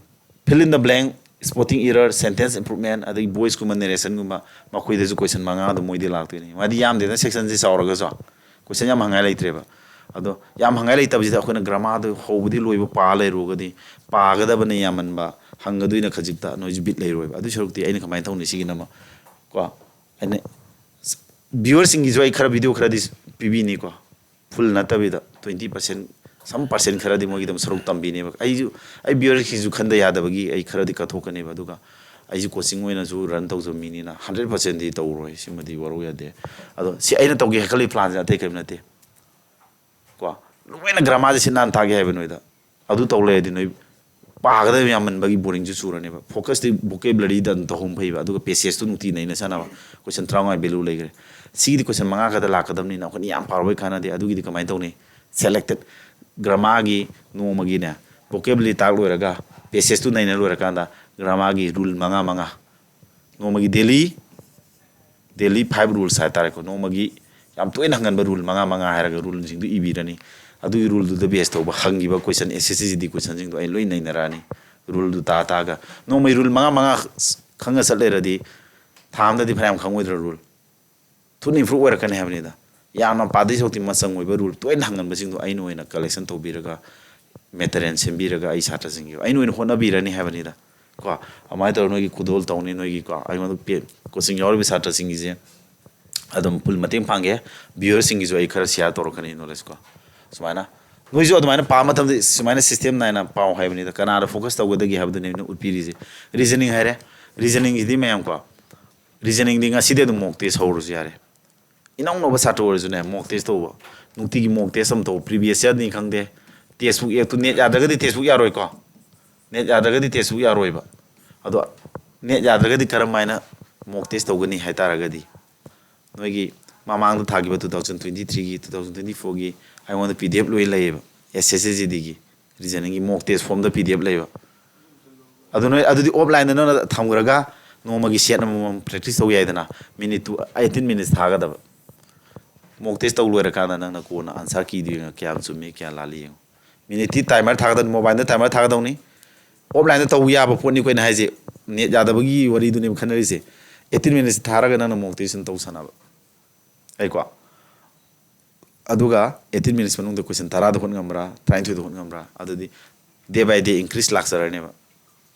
fill in the blank, spelling error, sentence improvement, ꯑꯗꯒꯤ voiceꯀꯨꯝꯕ, narrationꯒꯨꯝꯕ, ꯃꯈꯣꯏꯗꯁꯨ question ꯃꯉꯥꯗꯣ ꯃꯣꯏꯗꯤ ꯂꯥꯛꯇꯣꯏꯅꯤ꯫ ꯃꯥꯗꯤ ꯌꯥꯝꯗꯦꯗꯅ, sectionꯁꯦ ꯆꯥꯎꯔꯒꯁꯨ question ꯌꯥꯝ ꯍꯪꯉꯥꯏ ꯂꯩꯇ꯭ꯔꯦꯕ꯫ ꯑꯗꯣ ꯌꯥꯝ ꯍꯪꯉꯥꯏ ꯂꯩꯇꯕꯁꯤꯗ ꯑꯩꯈꯣꯏꯅ grammarꯗꯣ ꯍꯧꯕꯗꯤ ꯂꯣꯏꯕ ꯄꯥ ꯂꯩꯔꯨꯔꯒꯗꯤ, ꯄꯥꯒꯗꯕꯅ ꯌꯥꯝꯃꯟꯕ, ꯍꯪꯒꯗꯣꯏꯅ ꯈꯖꯤꯛꯇ, ꯅꯣꯏꯁꯨ ꯕꯤꯠ ꯂꯩꯔꯣꯏꯕ꯫ ꯑꯗꯨ ꯁꯔꯨꯛꯇꯤ ꯑꯩꯅ ꯀꯃꯥꯏꯅ ꯇꯧꯅꯤ? ꯁꯤꯒꯤꯅ ꯑꯃ ꯀꯣ, ꯑꯩꯅ viewerꯁꯤꯡꯒꯤꯁꯨ ꯑꯩ ꯈꯔ video ꯈꯔꯗꯤ ꯄꯤꯕꯤꯅꯤꯀꯣ, full ꯅꯠꯇꯕꯤꯗ twenty percent, some percent ꯈꯔꯗꯤ ꯃꯣꯏꯒꯤꯗꯃꯛ ꯁꯔꯨꯛ ꯇꯝꯕꯤꯅꯦꯕ꯫ ꯑꯩꯁꯨ, ꯑꯩ viewerꯁꯤꯡꯁꯨ ꯈꯟꯗ ꯌꯥꯗꯕꯒꯤ ꯑꯩ ꯈꯔꯗꯤ ꯀꯠꯊꯣꯛꯀꯅꯦꯕ꯫ ꯑꯗꯨꯒ ꯑꯩꯁꯨ coaching ꯑꯣꯏꯅꯁꯨ run ꯇꯧꯖꯕ ꯃꯤꯅꯤꯅ hundred percentꯗꯤ ꯇꯧꯔꯣꯏ, ꯁꯤꯃꯗꯤ ꯋꯥꯔꯧ ꯌꯥꯗꯦ꯫ ꯑꯗꯣ ꯁꯤ ꯑꯩꯅ ꯇꯧꯒꯦ ꯈꯜꯂꯤ planꯁꯦ ꯑꯇꯩ ꯀꯔꯤꯝ ꯅꯠꯇꯦ꯫ ꯀꯣ, ꯂꯣꯏꯅ grammarꯁꯦ ꯁꯤꯠ ꯅꯥꯟ ꯇꯥꯛꯀꯦ ꯍꯥꯏꯕ ꯅꯣꯏꯗ꯫ ꯑꯗꯨ ꯇꯧ ꯂꯩꯔꯗꯤ ꯅꯣꯏ ꯄꯥꯒꯗꯕ ꯌꯥꯝꯃꯟꯕꯒꯤ boringꯁꯨ ꯆꯨꯔꯅꯦꯕ꯫ Focusꯇꯤ vocabularyꯗ ꯑꯗꯨꯝ ꯇꯧꯍꯧꯕ ꯐꯩꯕ꯫ ꯑꯗꯨꯒ passageꯇꯨ ꯅꯨꯡꯇꯤ ꯅꯩꯅ ꯆꯠꯅꯕ꯫ Question ꯇꯔꯥꯃꯉꯥ value ꯂꯩꯈ꯭ꯔꯦ꯫ ꯁꯤꯒꯤꯗꯤ question ꯃꯉꯥ ꯈꯛꯇ ꯂꯥꯛꯀꯗꯕꯅꯤꯅ ꯑꯩꯈꯣꯏꯅ ꯌꯥꯝ ꯄꯥꯔꯨꯕꯩ ꯀꯥꯟꯅꯗꯦ꯫ ꯑꯗꯨꯒꯤꯗꯤ ꯀꯃꯥꯏꯅ ꯇꯧꯅꯤ? Selected grammarꯒꯤ ꯅꯣꯡꯃꯒꯤꯅꯦ, vocabulary ꯇꯥꯛ ꯂꯣꯏꯔꯒ, passageꯇꯨ ꯅꯩꯅ ꯂꯣꯏꯔꯀꯥꯟꯗ grammarꯒꯤ rule ꯃꯉꯥ ꯃꯉꯥ, ꯅꯣꯡꯃꯒꯤ daily, daily five rules ꯍꯥꯏꯇꯥꯔꯦꯀꯣ, ꯅꯣꯡꯃꯒꯤ ꯌꯥꯝ ꯇꯣꯏꯅ ꯍꯪꯒꯟꯕ rule ꯃꯉꯥ ꯃꯉꯥ ꯍꯥꯏꯔꯒ ruleꯁꯤꯡꯗꯨ ꯏꯕꯤꯔꯅꯤ꯫ ꯑꯗꯨꯒꯤ ruleꯗꯨꯗ base ꯇꯧꯕ ꯍꯪꯈꯤꯕ question, S S C G D questionꯁꯤꯡꯗꯣ ꯑꯩ ꯂꯣꯏ ꯅꯩꯅꯔꯛꯑꯅꯤ꯫ Ruleꯗꯨ ꯇꯥ ꯇꯥꯒ ꯅꯣꯡꯃꯒꯤ rule ꯃꯉꯥ ꯃꯉꯥ ꯈꯪꯉ ꯆꯠ ꯂꯩꯔꯗꯤ ꯊꯥ ꯑꯃꯗꯗꯤ ꯐꯅꯌꯥꯝ ꯈꯪꯉꯣꯏꯗ꯭ꯔꯥ? Rule ꯊꯨꯅ improve ꯑꯣꯏꯔꯛꯀꯅꯤ ꯍꯥꯏꯕꯅꯤꯗ꯫ ꯌꯥꯝꯅ ꯄꯥꯗꯣꯏ ꯁꯔꯨꯛꯇꯤ ꯃꯆꯪ ꯑꯣꯏꯕ rule ꯇꯣꯏꯅ ꯍꯪꯒꯟꯕꯁꯤꯡꯗꯣ ꯑꯩꯅ ꯑꯣꯏꯅ collection ꯇꯧꯕꯤꯔꯒ, material ꯁꯦꯝꯕꯤꯔꯒ ꯑꯩ ꯁꯥꯇ꯭ꯔꯁꯤꯡꯒꯤ ꯑꯩꯅ ꯑꯣꯏꯅ ꯍꯣꯠꯅꯕꯤꯔꯅꯤ ꯍꯥꯏꯕꯅꯤꯗ꯫ ꯀꯣ, ꯑꯗꯨꯃꯥꯏꯅ ꯇꯧꯔꯒ ꯅꯣꯏꯒꯤ ꯈꯨꯗꯣꯜ ꯇꯧꯅꯤ꯫ ꯅꯣꯏꯒꯤ, ꯀꯣ, ꯑꯩꯉꯣꯟꯗ ꯄꯦ-, coaching ꯌꯥꯎꯔꯤꯕ ꯁꯥꯇ꯭ꯔꯁꯤꯡꯒꯤꯁꯦ ꯑꯗꯨꯝ ꯐꯨꯜ ꯃꯇꯦꯡ ꯄꯥꯡꯒꯦ꯫ ꯚ꯭ꯌꯨꯋꯔꯁꯤꯡꯒꯤꯁꯨ ꯑꯩ ꯈꯔ ꯁꯤꯌꯥꯔ ꯇꯧꯔꯛꯀꯅꯤ ꯅꯣꯂꯦꯖ ꯀꯣ꯫ ꯁꯨꯃꯥꯏꯅ ꯅꯣꯏꯁꯨ ꯑꯗꯨꯃꯥꯏꯅ ꯄꯥꯕ ꯃꯇꯝꯗ ꯁꯨꯃꯥꯏꯅ ꯁꯤꯁꯇꯦꯝ ꯅꯥꯏꯅ ꯄꯥꯎ ꯍꯥꯏꯕꯅꯤꯗ꯫ ꯀꯅꯥꯗ ꯐꯣꯀꯁ ꯇꯧꯒꯗꯒꯦ ꯍꯥꯏꯕꯗꯨꯅꯦ ꯑꯩꯅ ꯎꯠꯄꯤꯔꯤꯁꯦ꯫ ꯔꯤꯖꯅꯤꯡ ꯍꯥꯏꯔꯦ꯫ ꯔꯤꯖꯅꯤꯡꯁꯤꯗꯤ ꯃꯌꯥꯝ ꯀꯣ, ꯔꯤꯖꯅꯤꯡꯗꯤ ꯉꯁꯤꯗꯤ ꯑꯗꯨꯝ ꯃꯣꯛ ꯇꯦꯁ ꯍꯧꯔꯁꯨ ꯌꯥꯔꯦ꯫ ꯏꯅꯧ ꯅꯧꯕ ꯁꯥꯇ꯭ꯔ ꯑꯣꯏꯔꯁꯨꯅꯦ, ꯃꯣꯛ ꯇꯦꯁ ꯇꯧꯕ, ꯅꯨꯡꯇꯤꯒꯤ ꯃꯣꯛ ꯇꯦꯁ ꯑꯃ ꯇꯧ꯫ ꯄ꯭ꯔꯤꯚꯤꯌꯁ ꯏꯌꯥꯔꯅꯤ ꯈꯪꯗꯦ, ꯇꯦꯛꯁꯕꯨꯛ ꯑꯦꯛꯇꯨ, ꯅꯦꯠ ꯌꯥꯗ꯭ꯔꯒꯗꯤ ꯇꯦꯛꯁꯕꯨꯛ ꯌꯥꯔꯣꯏꯀꯣ꯫ ꯅꯦꯠ ꯌꯥꯗ꯭ꯔꯒꯗꯤ ꯇꯦꯛꯁꯕꯨꯛ ꯌꯥꯔꯣꯏꯕ꯫ ꯑꯗꯣ ꯅꯦꯠ ꯌꯥꯗ꯭ꯔꯒꯗꯤ ꯀꯔꯝ ꯍꯥꯏꯅ ꯃꯣꯛ ꯇꯦꯁ ꯇꯧꯒꯅꯤ ꯍꯥꯏ ꯇꯥꯔꯒꯗꯤ, ꯅꯣꯏꯒꯤ ꯃꯃꯥꯡꯗ ꯊꯥꯈꯤꯕ two thousand twenty threeꯒꯤ, two thousand twenty fourꯒꯤ ꯑꯩꯉꯣꯟꯗ ꯄꯤ ꯗꯤ ꯑꯦꯐ ꯂꯣꯏ ꯂꯩꯌꯦꯕ, ꯑꯦꯁ ꯑꯦꯁ ꯁꯤ ꯖꯤ ꯗꯤꯒꯤ ꯔꯤꯖꯅꯤꯡꯒꯤ ꯃꯣꯛ ꯇꯦꯁ ꯐꯣꯝꯗ ꯄꯤ ꯗꯤ ꯑꯦꯐ ꯂꯩꯕ꯫ ꯑꯗꯨ ꯅꯣꯏ ꯑꯗꯨꯗꯤ ꯑꯣꯐꯂꯥꯏꯟꯗ ꯅꯪꯅ ꯊꯝꯈ꯭ꯔꯒ ꯅꯣꯡꯃꯒꯤ ꯁꯦꯠ ꯑꯃꯃꯝ ꯄ꯭ꯔꯦꯛꯇꯤꯁ ꯇꯧ ꯌꯥꯏꯗꯅ꯫ ꯃꯤꯅꯤꯠ ꯇꯨ, ꯑꯩꯠꯇꯤꯟ ꯃꯤꯅꯤꯠꯁ ꯊꯥꯒꯗꯕ꯫ ꯃꯣꯛ ꯇꯦꯁ ꯇꯧ ꯂꯣꯏꯔꯀꯥꯟꯗ ꯅꯪꯅ ꯀꯣꯟꯅ ꯑꯟꯁꯔ ꯀꯤꯗꯨ ꯌꯦꯡꯉ, ꯀꯌꯥꯝ ꯆꯨꯝꯃꯤ, ꯀꯌꯥ ꯂꯥꯜꯂꯤ ꯌꯦꯡꯉꯨ꯫ ꯃꯤꯅꯤꯠꯇꯤ ꯇꯥꯏꯃꯔ ꯊꯥꯒꯗꯕꯅꯤ, ꯃꯣꯕꯥꯏꯜꯗ ꯇꯥꯏꯃꯔ ꯊꯥꯒꯗꯧꯅꯤ꯫ ꯑꯣꯐꯂꯥꯏꯟꯗ ꯇꯧꯕ ꯌꯥꯕ ꯄꯣꯠꯅꯤꯀꯣ ꯑꯩꯅ ꯍꯥꯏꯁꯦ꯫ ꯅꯦꯠ ꯌꯥꯗꯕꯒꯤ ꯋꯥꯔꯤꯗꯨꯅꯦꯕ ꯈꯟꯅꯔꯤꯁꯦ꯫ ꯑꯩꯠꯇꯤꯟ ꯃꯤꯅꯤꯠꯁ ꯊꯥꯔꯒ ꯅꯪꯅ ꯃꯣꯛ ꯇꯦꯁ ꯇꯧ ꯁꯥꯟꯅꯕ꯫ ꯑꯩꯀꯣ꯫ ꯑꯗꯨꯒ ꯑꯩꯠꯇꯤꯟ ꯃꯤꯅꯤꯠꯁ ꯃꯅꯨꯡꯗ ꯀꯣꯏꯁꯟ ꯇꯔꯥꯗ ꯍꯣꯠ ꯉꯝꯕ꯭ꯔꯥ, ꯇꯔꯥꯅꯤꯊꯣꯏꯗ ꯍꯣꯠ ꯉꯝꯕ꯭ꯔꯥ, ꯑꯗꯨꯗꯤ ꯗꯦ ꯕꯥꯏ ꯗꯦ ꯏꯟꯀ꯭ꯔꯤꯁ ꯂꯥꯛꯆꯔꯅꯦꯕ꯫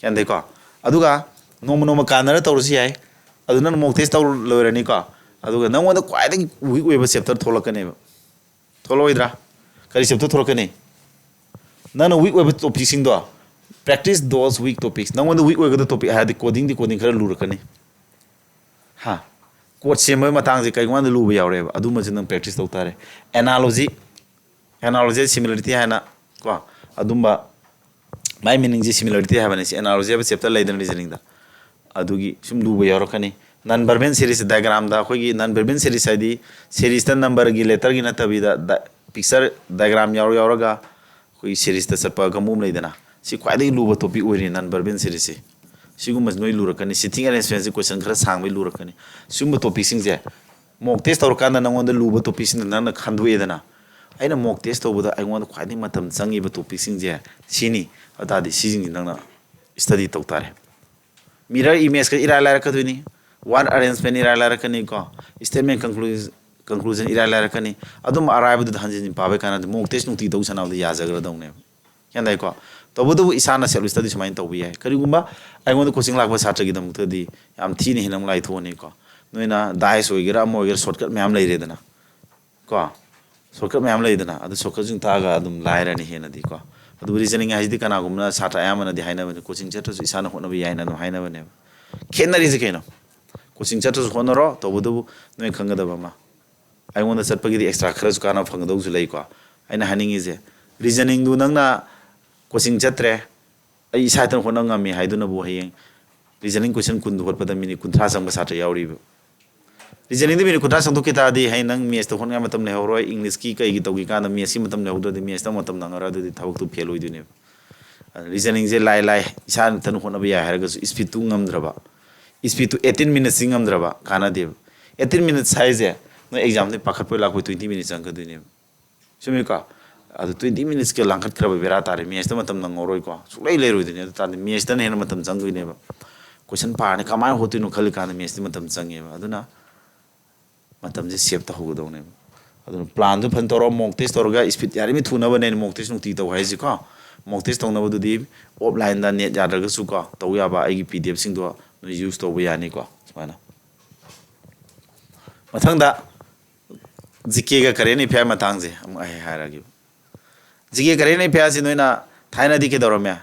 ꯒ꯭ꯌꯥꯟ ꯇꯥꯏꯀꯣ? ꯑꯗꯨꯒ ꯅꯣꯡꯃ ꯅꯣꯡꯃ ꯀꯥꯟꯅꯔ ꯇꯧꯔꯁꯨ ꯌꯥꯏ꯫ ꯑꯗꯨ ꯅꯪ ꯃꯣꯛ ꯇꯦꯁ ꯇꯧ ꯂꯣꯏꯔꯅꯤꯀꯣ꯫ ꯑꯗꯨꯒ ꯅꯪꯉꯣꯟꯗ ꯈ꯭ꯋꯥꯏꯗꯒꯤ ꯋꯤꯛ ꯑꯣꯏꯕ ꯆꯦꯞꯇꯔ ꯊꯣꯛꯂꯛꯀꯅꯦꯕ꯫ ꯊꯣꯛꯂꯛꯑꯣꯏꯗ꯭ꯔꯥ? ꯀꯔꯤ ꯆꯦꯞꯇꯔ ꯊꯣꯛꯂꯛꯀꯅꯤ? ꯅꯪꯅ ꯋꯤꯛ ꯑꯣꯏꯕ ꯇꯣꯄꯤꯛꯁꯤꯡꯗꯣ, practice those weak topics꯫ ꯅꯪꯉꯣꯟꯗ ꯋꯤꯛ ꯑꯣꯏꯒꯗꯕ ꯇꯣꯄꯤꯛ ꯍꯥꯏꯔꯗꯤ ꯀꯣꯗꯤꯡꯗꯤ, ꯀꯣꯗꯤꯡ ꯈꯔ ꯂꯨꯔꯛꯀꯅꯤ꯫ ꯍꯥ? ꯀꯣꯗ ꯁꯦꯝꯕꯒꯤ ꯃꯇꯥꯡꯁꯦ ꯀꯩꯒꯨꯝꯕ ꯀꯥꯟꯗ ꯂꯨꯕ ꯌꯥꯎꯔꯛꯑꯦꯕ꯫ ꯑꯗꯨꯝꯕꯁꯨ ꯅꯪ ꯄ꯭ꯔꯦꯛꯇꯤꯁ ꯇꯧ ꯇꯥꯔꯦ꯫ ꯑꯦꯅꯥꯂꯣꯖꯤ, ꯑꯦꯅꯥꯂꯣꯖꯤ ꯁꯤꯃꯤꯂꯔꯤꯇꯤ ꯍꯥꯏꯅ ꯀꯣ, ꯑꯗꯨꯝꯕ, ꯃꯥꯏ ꯃꯤꯅꯤꯡꯁꯦ ꯁꯤꯃꯤꯂꯔꯤꯇꯤ ꯍꯥꯏꯕꯅꯤ꯫ ꯁꯤ ꯑꯦꯅꯥꯂꯣꯖꯤ ꯍꯥꯏꯕ ꯆꯦꯞꯇꯔ ꯂꯩꯗꯅ ꯔꯤꯖꯅꯤꯡꯗ, ꯑꯗꯨꯒꯤ ꯁꯨꯝ ꯂꯨꯕ ꯌꯥꯎꯔꯛꯀꯅꯤ꯫ ꯅꯟ ꯚꯔꯕꯦꯜ ꯁꯦꯔꯤꯁ ꯗꯥꯏꯒ꯭ꯔꯥꯝꯗ, ꯑꯩꯈꯣꯏꯒꯤ ꯅꯟ ꯚꯔꯕꯦꯜ ꯁꯦꯔꯤꯁ ꯍꯥꯏꯗꯤ ꯁꯦꯔꯤꯁꯇ ꯅꯝꯕꯔꯒꯤ, ꯂꯦꯇꯔꯒꯤ ꯅꯠꯇꯕꯤꯗ ꯗ-, ꯄꯤꯛꯆꯔ ꯗꯥꯏꯒ꯭ꯔꯥꯝ ꯌꯥꯎꯔ ꯌꯥꯎꯔꯒ ꯑꯩꯈꯣꯏꯒꯤ ꯁꯦꯔꯤꯁꯇ ꯆꯠꯄ ꯀꯥꯡꯕꯨ ꯑꯃ ꯂꯩꯗꯅ, ꯁꯤ ꯈ꯭ꯋꯥꯏꯗꯒꯤ ꯂꯨꯕ ꯇꯣꯄꯤꯛ ꯑꯣꯏꯔꯤ ꯅꯟ ꯚꯔꯕꯦꯜ ꯁꯦꯔꯤꯁꯁꯦ꯫ ꯁꯤꯒꯨꯝꯕꯁꯤ ꯅꯣꯏ ꯂꯨꯔꯛꯀꯅꯤ꯫ ꯁꯤꯇꯤꯡ ꯑꯦꯔꯦꯟꯖꯃꯦꯟꯁꯦ ꯀꯣꯏꯁꯟ ꯈꯔ ꯁꯥꯡꯕꯩ ꯂꯨꯔꯛꯀꯅꯤ꯫ ꯁꯤꯒꯨꯝꯕ ꯇꯣꯄꯤꯛꯁꯤꯡꯁꯦ ꯃꯣꯛ ꯇꯦꯁ ꯇꯧꯔꯀꯥꯟꯗ ꯅꯪꯉꯣꯟꯗ ꯂꯨꯕ ꯇꯣꯄꯤꯛꯁꯤꯡꯗꯣ ꯅꯪꯅ ꯈꯟꯗꯣꯛꯑꯦꯗꯅ, ꯑꯩꯅ ꯃꯣꯛ ꯇꯦꯁ ꯇꯧꯕꯗ ꯑꯩꯉꯣꯟꯗ ꯈ꯭ꯋꯥꯏꯗꯒꯤ ꯃꯇꯝ ꯆꯪꯉꯤꯕ ꯇꯣꯄꯤꯛꯁꯤꯡꯁꯦ ꯁꯤꯅꯤ, ꯑꯗꯨ ꯇꯥꯔꯗꯤ ꯁꯤꯁꯤꯡꯁꯤ ꯅꯪꯅ ꯁ꯭ꯇꯗꯤ ꯇꯧ ꯇꯥꯔꯦ꯫ ꯃꯤꯔꯔ ꯏꯃꯦꯖꯀ ꯏꯔꯥꯏ ꯂꯥꯏꯔꯛꯀꯗꯣꯏꯅꯤ꯫ ꯋꯥꯔꯗ ꯑꯔꯦꯟꯖꯃꯦꯟ ꯏꯔꯥꯏ ꯂꯥꯏꯔꯛꯀꯅꯤꯀꯣ꯫ ꯁ꯭ꯇꯦꯠꯃꯦꯟ ꯀꯟꯀ꯭ꯂꯨ-, ꯀꯟꯀ꯭ꯂꯨꯖꯟ ꯏꯔꯥꯏ ꯂꯥꯏꯔꯛꯀꯅꯤ꯫ ꯑꯗꯨꯝꯕ ꯑꯔꯥꯏꯕꯗꯨꯗ ꯍꯟꯖꯤꯟ ꯍꯟꯖꯤꯟ ꯄꯥꯕꯩ ꯀꯥꯟꯅꯗꯦ꯫ ꯃꯣꯛ ꯇꯦꯁ ꯅꯨꯡꯇꯤ ꯇꯧ ꯁꯥꯟꯅꯕꯗ ꯌꯥꯖꯈ꯭ꯔꯗꯧꯅꯦꯕ꯫ ꯒ꯭ꯌꯥꯟ ꯇꯥꯏꯀꯣ? ꯇꯧꯕꯇꯕꯨ ꯏꯁꯥꯅ ꯁꯦꯜꯐ ꯁ꯭ꯇꯗꯤ ꯁꯨꯃꯥꯏꯅ ꯇꯧꯕ ꯌꯥꯏ꯫ ꯀꯔꯤꯒꯨꯝꯕ ꯑꯩꯉꯣꯟꯗ ꯀꯣꯆꯤꯡ ꯂꯥꯛꯄ ꯁꯥꯇ꯭ꯔꯒꯤꯗꯃꯛꯇꯗꯤ ꯌꯥꯝ ꯊꯤꯅ ꯍꯦꯟꯅ ꯑꯃꯨꯛ ꯂꯥꯏꯊꯣꯛꯑꯅꯤꯀꯣ꯫ ꯅꯣꯏꯅ ꯗꯥꯏꯁ ꯑꯣꯏꯒꯦꯔꯥ ꯑꯃ ꯑꯣꯏꯒꯦꯔꯥ ꯁꯣꯔꯠꯀꯠ ꯃꯌꯥꯝ ꯂꯩꯔꯦꯗꯅ, ꯀꯣ? ꯁꯣꯔꯠꯀꯠ ꯃꯌꯥꯝ ꯂꯩꯗꯅ, ꯑꯗꯨ ꯁꯣꯔꯠꯀꯠꯁꯤꯡ ꯇꯥꯛꯑꯒ ꯑꯗꯨꯝ ꯂꯥꯏꯔꯅꯤ ꯍꯦꯟꯅꯗꯤ, ꯀꯣ? ꯑꯗꯨꯕꯨ ꯔꯤꯖꯅꯤꯡ ꯍꯥꯏꯁꯤꯗꯤ ꯀꯅꯥꯒꯨꯝꯕꯅ, ꯁꯥꯇ꯭ꯔ ꯑꯌꯥꯝꯕꯅꯗꯤ ꯍꯥꯏꯅꯕꯅꯤ, "ꯀꯣꯆꯤꯡ ꯆꯠꯇ꯭ꯔꯁꯨ ꯏꯁꯥꯅ ꯍꯣꯠꯅꯕ ꯌꯥꯏꯅ" ꯑꯗꯨꯝ ꯍꯥꯏꯅꯕꯅꯦꯕ꯫ ꯈꯦꯠꯅꯔꯤꯁꯦ ꯀꯩꯅꯣ? ꯀꯣꯆꯤꯡ ꯆꯠꯇ꯭ꯔꯁꯨ ꯍꯣꯠꯅꯔꯣ, ꯇꯧꯕꯇꯕꯨ ꯅꯣꯏ ꯈꯪꯒꯗꯕ ꯑꯃ, ꯑꯩꯉꯣꯟꯗ ꯆꯠꯄꯒꯤꯗꯤ ꯑꯦꯛꯁꯇ꯭ꯔꯥ ꯈꯔꯁꯨ ꯀꯥꯟꯅꯕ ꯐꯪꯒꯗꯧꯁꯨ ꯂꯩꯀꯣ꯫ ꯑꯩꯅ ꯍꯥꯏꯅꯤꯡꯉꯤꯁꯦ, ꯔꯤꯖꯅꯤꯡꯗꯨ ꯅꯪꯅ ꯀꯣꯆꯤꯡ ꯆꯠꯇ꯭ꯔꯦ, ꯑꯩ ꯏꯁꯥ ꯏꯊꯟ ꯍꯣꯠꯅꯕ ꯉꯝꯃꯤ ꯍꯥꯏꯗꯨꯅꯕꯨ ꯍꯌꯦꯡ ꯔꯤꯖꯅꯤꯡ ꯀꯣꯏꯁꯟ ꯀꯨꯟꯗꯨ ꯍꯣꯠꯄꯗ ꯃꯤꯅꯤꯠ ꯀꯨꯟꯊ꯭ꯔꯥ ꯆꯪꯕ ꯁꯥꯇ꯭ꯔ ꯌꯥꯎꯔꯤꯕ꯫ ꯔꯤꯖꯅꯤꯡꯗ ꯃꯤꯅꯤꯠ ꯀꯨꯟꯊ꯭ꯔꯥ ꯆꯪꯊꯣꯛꯈꯤ ꯇꯥꯔꯗꯤ, ꯍꯌꯦꯡ ꯅꯪ ꯃꯦꯠꯁꯇ ꯍꯣꯠꯅꯉꯥꯏ ꯃꯇꯝ ꯂꯩꯍꯧꯔꯣꯏ, ꯏꯪꯂꯤꯁꯀꯤ ꯀꯩꯒꯤ ꯇꯧꯈꯤ ꯀꯥꯟꯗ ꯃꯦꯠꯁꯀꯤ ꯃꯇꯝ ꯂꯩꯍꯧꯗ꯭ꯔꯗꯤ, ꯃꯦꯠꯁꯇ ꯃꯇꯝ ꯅꯪꯉꯔꯣꯏ, ꯑꯗꯨꯗꯤ ꯊꯕꯛꯇꯨ ꯐꯦꯜ ꯑꯣꯏꯗꯣꯏꯅꯦꯕ꯫ ꯔꯤꯖꯅꯤꯡꯁꯦ ꯂꯥꯏ ꯂꯥꯏ, ꯏꯁꯥ ꯏꯊꯟ ꯍꯣꯠꯅꯕ ꯌꯥꯏ ꯍꯥꯏꯔꯒꯁꯨ, ꯏꯁꯄꯤꯠꯇꯨ ꯉꯝꯗ꯭ꯔꯕ, ꯏꯁꯄꯤꯠꯇꯨ ꯑꯩꯠꯇꯤꯟ ꯃꯤꯅꯠꯁꯤ ꯉꯝꯗ꯭ꯔꯕ, ꯀꯥꯟꯅꯗꯦꯕ꯫ ꯑꯩꯠꯇꯤꯟ ꯃꯤꯅꯠꯁ ꯍꯥꯏꯁꯦ ꯅꯣꯏ ꯑꯦꯛꯖꯥꯝꯗ ꯄꯥꯈꯠꯄꯩ ꯂꯥꯛꯄꯩ ꯇ꯭ꯋꯦꯟꯇꯤ ꯃꯤꯅꯠꯁ ꯆꯪꯒꯗꯣꯏꯅꯦꯕ꯫ ꯆꯨꯝꯃꯤꯀꯣ? ꯑꯗꯨ ꯇ꯭ꯋꯦꯟꯇꯤ ꯃꯤꯅꯠꯁꯀ ꯂꯥꯡꯈꯠꯈ꯭ꯔꯕ ꯕꯦꯔꯥ ꯇꯥꯔꯦ, ꯃꯦꯠꯁꯇ ꯃꯇꯝ ꯅꯪꯉꯧꯔꯣꯏꯀꯣ, ꯁꯨꯡꯂꯩ ꯂꯩꯔꯣꯏꯗꯣꯏꯅꯦ꯫ ꯑꯗꯨ ꯇꯥꯔꯗꯤ ꯃꯦꯠꯁꯇꯅ ꯍꯦꯟꯅ ꯃꯇꯝ ꯆꯪꯗꯣꯏꯅꯦꯕ꯫ ꯀꯣꯏꯁꯟ ꯄꯥꯔꯅꯤ, ꯀꯃꯥꯏꯅ ꯍꯣꯠꯇꯣꯏꯅꯣ ꯈꯜꯂꯤ ꯀꯥꯟꯗ ꯃꯦꯠꯁꯇꯤ ꯃꯇꯝ ꯆꯪꯉꯦꯕ꯫ ꯑꯗꯨꯅ ꯃꯇꯝꯁꯦ ꯁꯦꯞ ꯇꯧꯍꯧꯒꯗꯧꯅꯦꯕ꯫ ꯑꯗꯨꯅ ꯄ꯭ꯂꯥꯟꯗꯨ ꯐꯖꯅ ꯇꯧꯔꯣ, ꯃꯣꯛ ꯇꯦꯁ ꯇꯧꯔꯒ, ꯏꯁꯄꯤꯠ ꯌꯥꯔꯤꯉꯩ ꯊꯨꯅꯕꯅꯦ ꯑꯩꯅ ꯃꯣꯛ ꯇꯦꯁ ꯅꯨꯡꯇꯤꯒꯤ ꯇꯧ ꯍꯥꯏꯁꯤꯀꯣ꯫ ꯃꯣꯛ ꯇꯦꯁ ꯇꯧꯅꯕꯗꯨꯗꯤ ꯑꯣꯐꯂꯥꯏꯟꯗ ꯅꯦꯠ ꯌꯥꯗ꯭ꯔꯒꯁꯨ ꯀꯣ, ꯇꯧ ꯌꯥꯕ ꯑꯩꯒꯤ ꯄꯤ ꯗꯤ ꯑꯦꯐꯁꯤꯡꯗꯣ ꯅꯣꯏ ꯌꯨꯁ ꯇꯧꯕ ꯌꯥꯅꯤꯀꯣ꯫ ꯁꯨꯃꯥꯏꯅ, ꯃꯊꯪꯗ ꯖꯤ ꯀꯦꯒ ꯀꯔꯦꯟ ꯑꯦꯐꯤꯌꯥꯔ ꯃꯇꯥꯡꯁꯦ ꯑꯃꯨꯛ ꯑꯩ ꯍꯥꯏꯔꯛꯑꯒꯦꯕ꯫ ꯖꯤ ꯀꯦ ꯀꯔꯦꯟ ꯑꯦꯐꯤꯌꯥꯔꯁꯤ ꯅꯣꯏꯅ ꯊꯥꯏꯅꯗꯤ ꯀꯩꯗꯧꯔꯝꯃꯦ?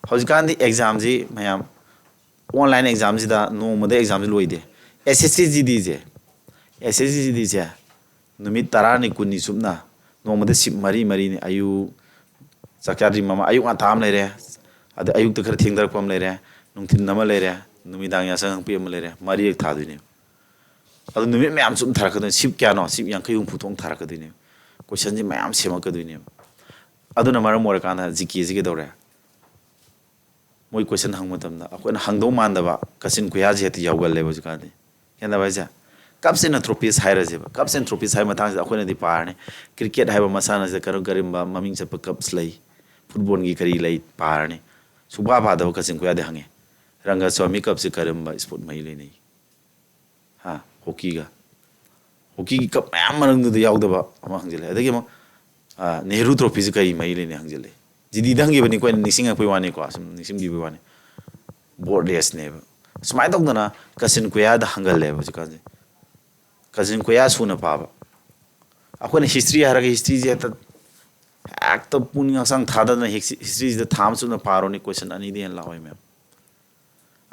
ꯍꯧꯖꯤꯛꯀꯥꯟꯗꯤ ꯑꯦꯛꯖꯥꯝꯁꯤ ꯃꯌꯥꯝ ꯑꯣꯟꯂꯥꯏꯟ ꯑꯦꯛꯖꯥꯝꯁꯤꯗ ꯅꯣꯡꯃꯗ ꯑꯦꯛꯖꯥꯝꯁꯤ ꯂꯣꯏꯗꯦ꯫ ꯑꯦꯁ ꯑꯦꯁ ꯁꯤ ꯖꯤ ꯗꯤꯁꯦ, ꯑꯦꯁ ꯑꯦꯁ ꯁꯤ ꯖꯤ ꯗꯤꯁꯦ ꯅꯨꯃꯤꯠ ꯇꯔꯥꯅꯤ, ꯀꯨꯟꯅꯤ ꯆꯨꯞꯅ ꯅꯣꯡꯃꯗ ꯁꯤꯞ ꯃꯔꯤ ꯃꯔꯤꯅꯤ꯫ ꯑꯌꯨꯛ ꯆꯥꯛ ꯆꯥꯗ꯭ꯔꯤ ꯃꯃꯥꯡ, ꯑꯌꯨꯛ ꯉꯟꯇꯥ ꯑꯃ ꯂꯩꯔꯦ, ꯑꯗꯩ ꯑꯌꯨꯛꯇ ꯈꯔ ꯊꯦꯡꯊꯔꯛꯄ ꯑꯃ ꯂꯩꯔꯦ, ꯅꯨꯡꯊꯤꯟ ꯑꯃ ꯂꯩꯔꯦ, ꯅꯨꯃꯤꯗꯥꯡ ꯌꯥꯆꯪꯉꯛꯄꯤ ꯑꯃ ꯂꯩꯔꯦ, ꯃꯔꯤꯔꯛ ꯊꯥꯗꯣꯏꯅꯦꯕ꯫ ꯑꯗꯨ ꯅꯨꯃꯤꯠ ꯃꯌꯥꯝ ꯆꯨꯞꯅ ꯊꯥꯔꯛꯀꯗꯣꯏꯅꯤ꯫ ꯁꯤꯞ ꯀꯌꯥꯅꯣ? ꯁꯤꯞ ꯌꯥꯡꯈꯩ ꯍꯨꯝꯐꯨ ꯊꯣꯛꯅ ꯊꯥꯔꯛꯀꯗꯣꯏꯅꯦꯕ꯫ ꯀꯣꯏꯁꯟꯁꯤ ꯃꯌꯥꯝ ꯁꯦꯝꯃꯛꯀꯗꯣꯏꯅꯦꯕ꯫ ꯑꯗꯨꯅ ꯃꯔꯝ ꯑꯣꯏꯔꯀꯥꯟꯗ ꯖꯤ ꯀꯦꯁꯤ ꯀꯩꯗꯧꯔꯦ? ꯃꯣꯏ ꯀꯣꯏꯁꯟ ꯍꯪꯕ ꯃꯇꯝꯗ ꯑꯩꯈꯣꯏꯅ ꯍꯪꯗꯧ ꯃꯥꯟꯗꯕ ꯀꯆꯤꯟ ꯈꯨꯌꯥꯁꯤ ꯍꯦꯛꯇ ꯌꯥꯎꯒꯜꯂꯦꯕ ꯍꯧꯖꯤꯛꯀꯥꯟꯗꯤ꯫ ꯒ꯭ꯌꯥꯟ ꯇꯥꯕ ꯍꯥꯏꯁꯦ? ꯀꯞꯁ ꯑꯦꯟ ꯇ꯭ꯔꯣꯐꯤꯁ ꯍꯥꯏꯔꯁꯦꯕ꯫ ꯀꯞꯁ ꯑꯦꯟ ꯇ꯭ꯔꯣꯐꯤꯁ ꯍꯥꯏꯕ ꯃꯇꯥꯡꯁꯤꯗ ꯑꯩꯈꯣꯏꯅꯗꯤ ꯄꯥꯔꯅꯤ, ꯀ꯭ꯔꯤꯀꯦꯠ ꯍꯥꯏꯕ ꯃꯁꯥꯟꯅꯁꯤꯗ ꯀꯔꯝ ꯀꯔꯝꯕ ꯃꯃꯤꯡ ꯆꯠꯄ ꯀꯞꯁ ꯂꯩ, ꯐꯨꯠꯕꯣꯜꯒꯤ ꯀꯔꯤ ꯂꯩ, ꯄꯥꯔꯅꯤ꯫ ꯁꯨꯡꯄꯥ ꯄꯥꯗꯕ ꯀꯆꯤꯟ ꯈꯨꯌꯥꯗꯤ ꯍꯪꯉꯦ, ꯔꯪꯒꯁ꯭ꯋꯥꯃꯤ ꯀꯞꯁꯤ ꯀꯔꯝꯕ ꯏꯁꯄꯣꯔꯠ ꯃꯔꯤ ꯂꯩꯅꯩ? ꯍꯥ? ꯍꯣꯀꯤꯒ꯫ ꯍꯣꯀꯤꯒꯤ ꯀꯞ ꯃꯌꯥꯝ ꯃꯅꯨꯡꯗꯨꯗ ꯌꯥꯎꯗꯕ ꯑꯃ ꯍꯪꯖꯤꯜꯂꯦ꯫ ꯑꯗꯒꯤ ꯑꯃꯨꯛ, ꯑꯥ, ꯅꯦꯍꯔꯨ ꯇ꯭ꯔꯣꯐꯤꯁꯤ ꯀꯔꯤ ꯃꯔꯤ ꯂꯩꯅꯩ ꯍꯪꯖꯤꯜꯂꯦ꯫ ꯖꯤ ꯗꯤꯗ ꯍꯪꯈꯤꯕꯅꯤꯀꯣ, ꯑꯩꯅ ꯅꯤꯡꯁꯤꯡꯉꯛꯄꯩ ꯋꯥꯅꯤꯀꯣ, ꯁꯨꯝ ꯅꯤꯡꯁꯤꯡꯕꯤꯕꯩ ꯋꯥꯅꯤ꯫ ꯕꯣꯠ ꯔꯦꯁꯅꯦꯕ꯫ ꯁꯨꯃꯥꯏꯅ ꯇꯧꯗꯅ ꯀꯆꯤꯟ ꯀꯣꯌꯥꯗ ꯍꯪꯒꯜꯂꯦꯕ ꯍꯧꯖꯤꯛꯀꯥꯟꯁꯦ꯫ ꯀꯆꯤꯟ ꯀꯣꯌꯥ ꯁꯨꯅ ꯄꯥꯕ꯫ ꯑꯩꯈꯣꯏꯅ ꯍꯤꯁꯇ꯭ꯔꯤ ꯍꯥꯏꯔꯒ ꯍꯤꯁꯇ꯭ꯔꯤꯁꯦ ꯍꯦꯛꯇ ꯍꯦꯛꯇ ꯄꯨꯛꯅꯤꯡ ꯍꯛꯆꯥꯡ ꯊꯥꯗꯅ ꯍꯤꯁꯇ꯭ꯔꯤꯁꯤꯗ ꯊꯥ ꯑꯃ ꯆꯨꯞꯅ ꯄꯥꯔꯨꯅꯤ, ꯀꯣꯏꯁꯟ ꯑꯅꯤꯗꯤ ꯍꯦꯟꯅ ꯂꯥꯛꯑꯣꯏ ꯃꯦꯝ꯫